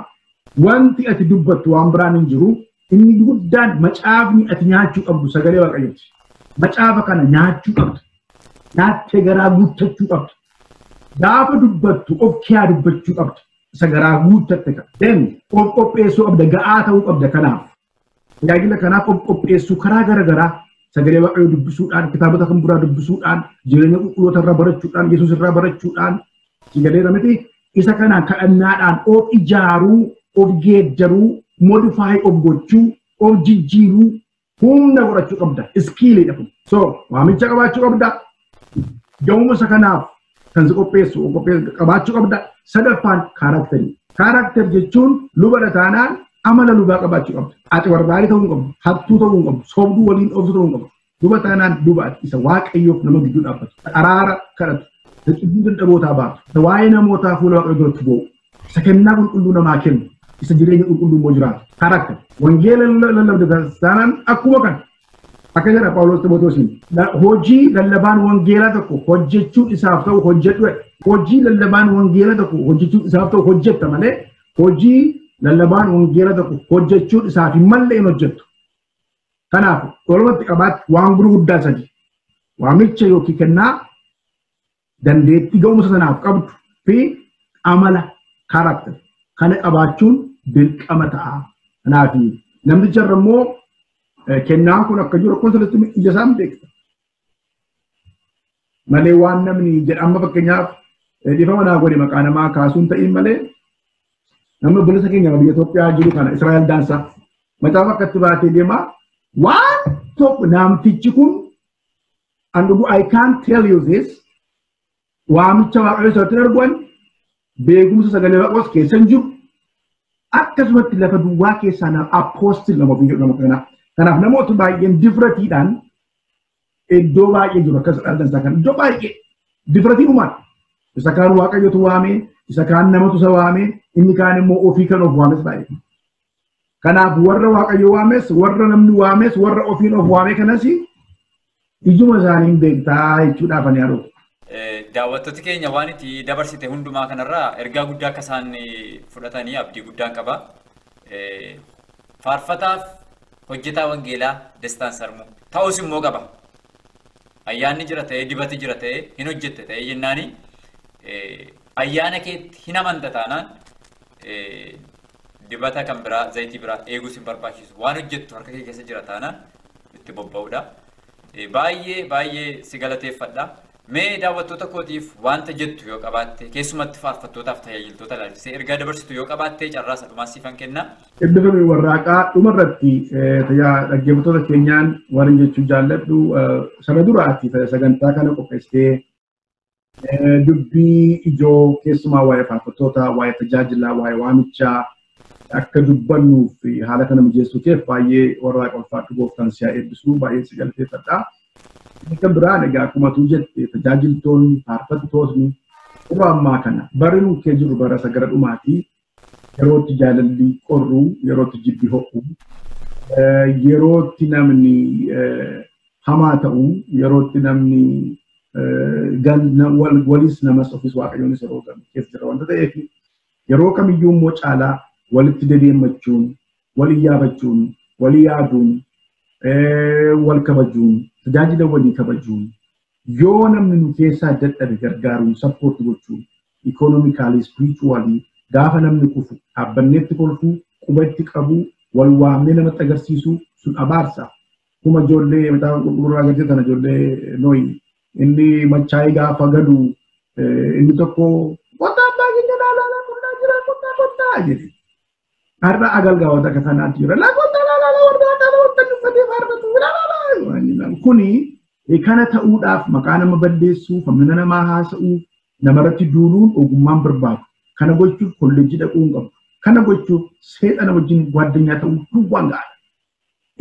wanti ati dubbattu waan biraan hin jiru inni guddaan macaafni ati nyaachuu qabdu sagalee Waaqayyooti. Macaafa kana nyaachuu qabdu. Nyaattee garaa guuttachuu qabdu. Gaafa dubbattu of kiyaa dubbachuu qabdu. Isa garaa guuttatte kana. Then of qopheessuu qabda ga'aa ta'uu qabda kanaaf. Tajaajila kanaaf of qopheessuu karaa gara garaa sagalee Waaqayyoo dubbisuudhaan kitaabota kan biraa dubbisuudhaan jireenya qulqulloota irraa barachuudhaan Yesuus irraa barachuudhaan sagalee miti isa kanaan kadhannaadhaan of ijaaruu of geeddaruu modify of gochuu of jijjiiruu humna godhachuu qabda. Iskiiliidha kun. So waamicha qabaachuu qabda. Ga'umsa kanaaf kan si qopheessu qabaachuu qabda. Sadaffaan kaaraakterii. Kaaraakter jechuun luba taanaan amala lubaa qabaachuu qabda. Ati barbaarii ta'uu hin qabdu, hattuu ta'uu hin qabdu, sobduu waliin dhooftuu ta'uu hin qabdu. Luba taanaan luba ati isa Waaqayyoof nama gidduu dhaabbatu, araara kadhatu, isa cubbuu dadhabootaa baatu, isa waa'ee namootaa fuula Waaqayyoo duratti boo'u, isa kennaa qulqulluu namaa kennu, isa jireenya qulqulluu immoo jiraatu. Kaaraakter. Wangeela lallabde taanaan akkuma kana. Akka jedha Phaawulos Ximootiyoosiin hojii lallabaan wangeelaa tokko hojjechuun isaaf ta'u hojjedhu. Hojii lallabaan wangeelaa tokko hojjechuun isaaf ta'u hojjetta malee hojii lallabaan wangeelaa tokko hojjechuun isaaf hin malle hin hojjettu. Kanaaf walumatti qabaatti waan gurguddaa sadi waamicha yookiin kennaa dandeettii ga'umsa sanaaf qabdu fi amala kaaraakter kana qabaachuun dirqama ta'a. Kanaaf namticha irra immoo kennaan kun akka jiru akkuma sanatti ija isaan beekta. Malee waan namni jedha amma fakkeenyaaf dhiifama naa godhe maqaa namaa kaasuun ta'in malee namni obboleessa keenya biyya Itoophiyaa jiru kana Israa'el Daansaa macaafa akkatti baatee deema waan tokko namtichi kun and I can't tell you this waamicha Waaqayyoo isatti argan beekumsa sagalee Waaqayyoos keessa hin jiru akkasumatti lafa duwwaa keessaa nama apostle nama biyya nama kanaa. Kanaaf namoota baay'een difratiidhaan iddoo baay'ee jiru akkas dhaldansaa kan iddoo baay'ee difratiidhumaan isa kaan Waaqayyotu waamee isa kaan namatu isa waamee inni kaan immoo ofii kan of waames baay'ee. Kanaaf warra Waaqayyo waames warra namni waames warra ofiin of waamee kanas ijuma isaaniin beektaa jechuudhaaf ani haadha. Daawwattooti keenya waan itti dabarsite hundumaa kanarraa ergaa guddaa akka isaan fudhatanii abdii guddaan qaba. Faarfataaf hojjetaa wangeelaa Dastaan Sarmuu ta'us immoo qaba. Ayyaanni jira ta'ee dibati jira ta'ee hin hojjette ta'ee jennaani ayyaana keetti hin amanta taanaan dibata kan biraa zayitii biraa eeguus hin barbaachisu waan hojjettu harka kee keessa jira taanaan itti bobba'uudha. Baay'ee baay'ee si galateeffadha. Mee daawwattoota kootiif wanta jettu yoo qabaatte keessumatti faarfattootaaf tajaajiltoota ilaalchisee ergaa dabarsitu yoo qabaatte carraa isa dhumaa siifan kenna. Eebbifame warraaqaa dhumarratti dhaggeeffattoota keenyaan waan jechuu jaalladhu sana duraatti sagantaa kana qopheessitee dubbii ijoo keessumaa waa'ee faarfattoota, waa'ee tajaajilaa, waa'ee waamichaa akka dubbannuuf haala kana mijeessuu keef baay'ee warraaqa ulfaadhu gooftaan si haa eebbisu baay'ee si galateeffadha. Kan biraan egaa akkuma tu jette tajaajiltoonni faarfattoonni yeroo ammaa kana barri nu kee jiru bara isa gara dhumaatii yerootti jaalalli qorru yerootti jibbi ho'u yerootti namni hamaa ta'u yerootti namni walis namas ofis waaqayyoonis yeroo galu keessa jira Wanta ta'eef yeroo kamiyyuu immoo caalaa walitti dedeemmachuun, wal iyyaafachuun, wal yaaduun, wal kabajuun, tajaajila walii kabajuun, yoo namni nu keessaa dadhabe gargaaruun, support gochuun, economically, spiritually, gaafa namni kufu dhaabbanneetti kolfuu, qubatti qabuu, wal waamnee namatti agarsiisuu sun abaarsa. Kuma ijoollee mataa qulqulluu agarsiisa tana ijoollee nooyi inni machaa'ee gaafa galu inni tokko qotaa abbaa keenya laalaa qunnaa jira qonnaa qonnaa jedhe. Har'a agalgaawwata akka kanaatti jira. Laa qonnaa laalaa warra kana warra uffatee faarfatu laalaa. Kuni kana ta'uudhaaf maqaa nama balleessuu, hammina namaa haasa'uu, namarratti duuluun ogummaan barbaadu. Kana gochuuf kolleejjii dhaquu hin qabdu. Kana gochuuf seexana wajjin gwaddinyaa ta'uu duwwaan ga'a.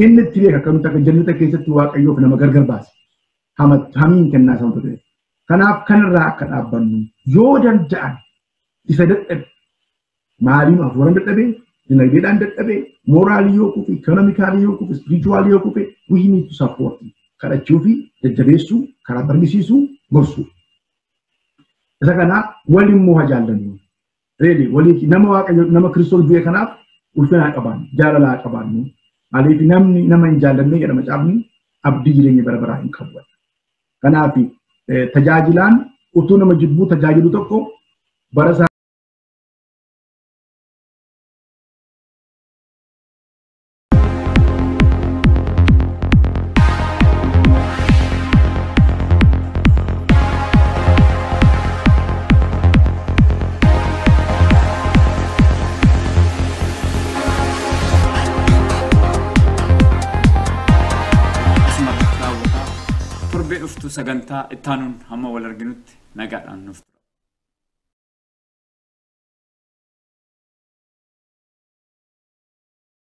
Inni itti beeka akkamitti akka jannata keessatti waaqayyoof nama gargar baase. Hamiin kennaa isa wanta ta'eef. Kanaaf kanarraa akka dhaabbannu yoo danda'an isa dadhabe maaliin hafuuraan dadhabe, dinagdeedhaan dadhabe, mooraalii yoo kufe, ikonomikaalii yoo kufe, spirituwaalii yoo kufe, we need to support. Kadhachuu fi jajjabeessuu, karaa barsiisuu, gorsuu. Isa kana wal immoo haa jaallannu. Really walii nama waaqayyo nama Kiristoos du'e kanaaf ulfina haa qabaannu, jaalala haa qabaannu. Maaliif namni nama hin jaallanne jedha macaafni abdii jireenya bara baraa hin qabu. Kanaaf tajaajilaan utuu nama jibbuu tajaajilu tokko bara isaa Torbee dhuftu sagantaa itti aanuun hamma wal arginutti nagaadhaan nuuf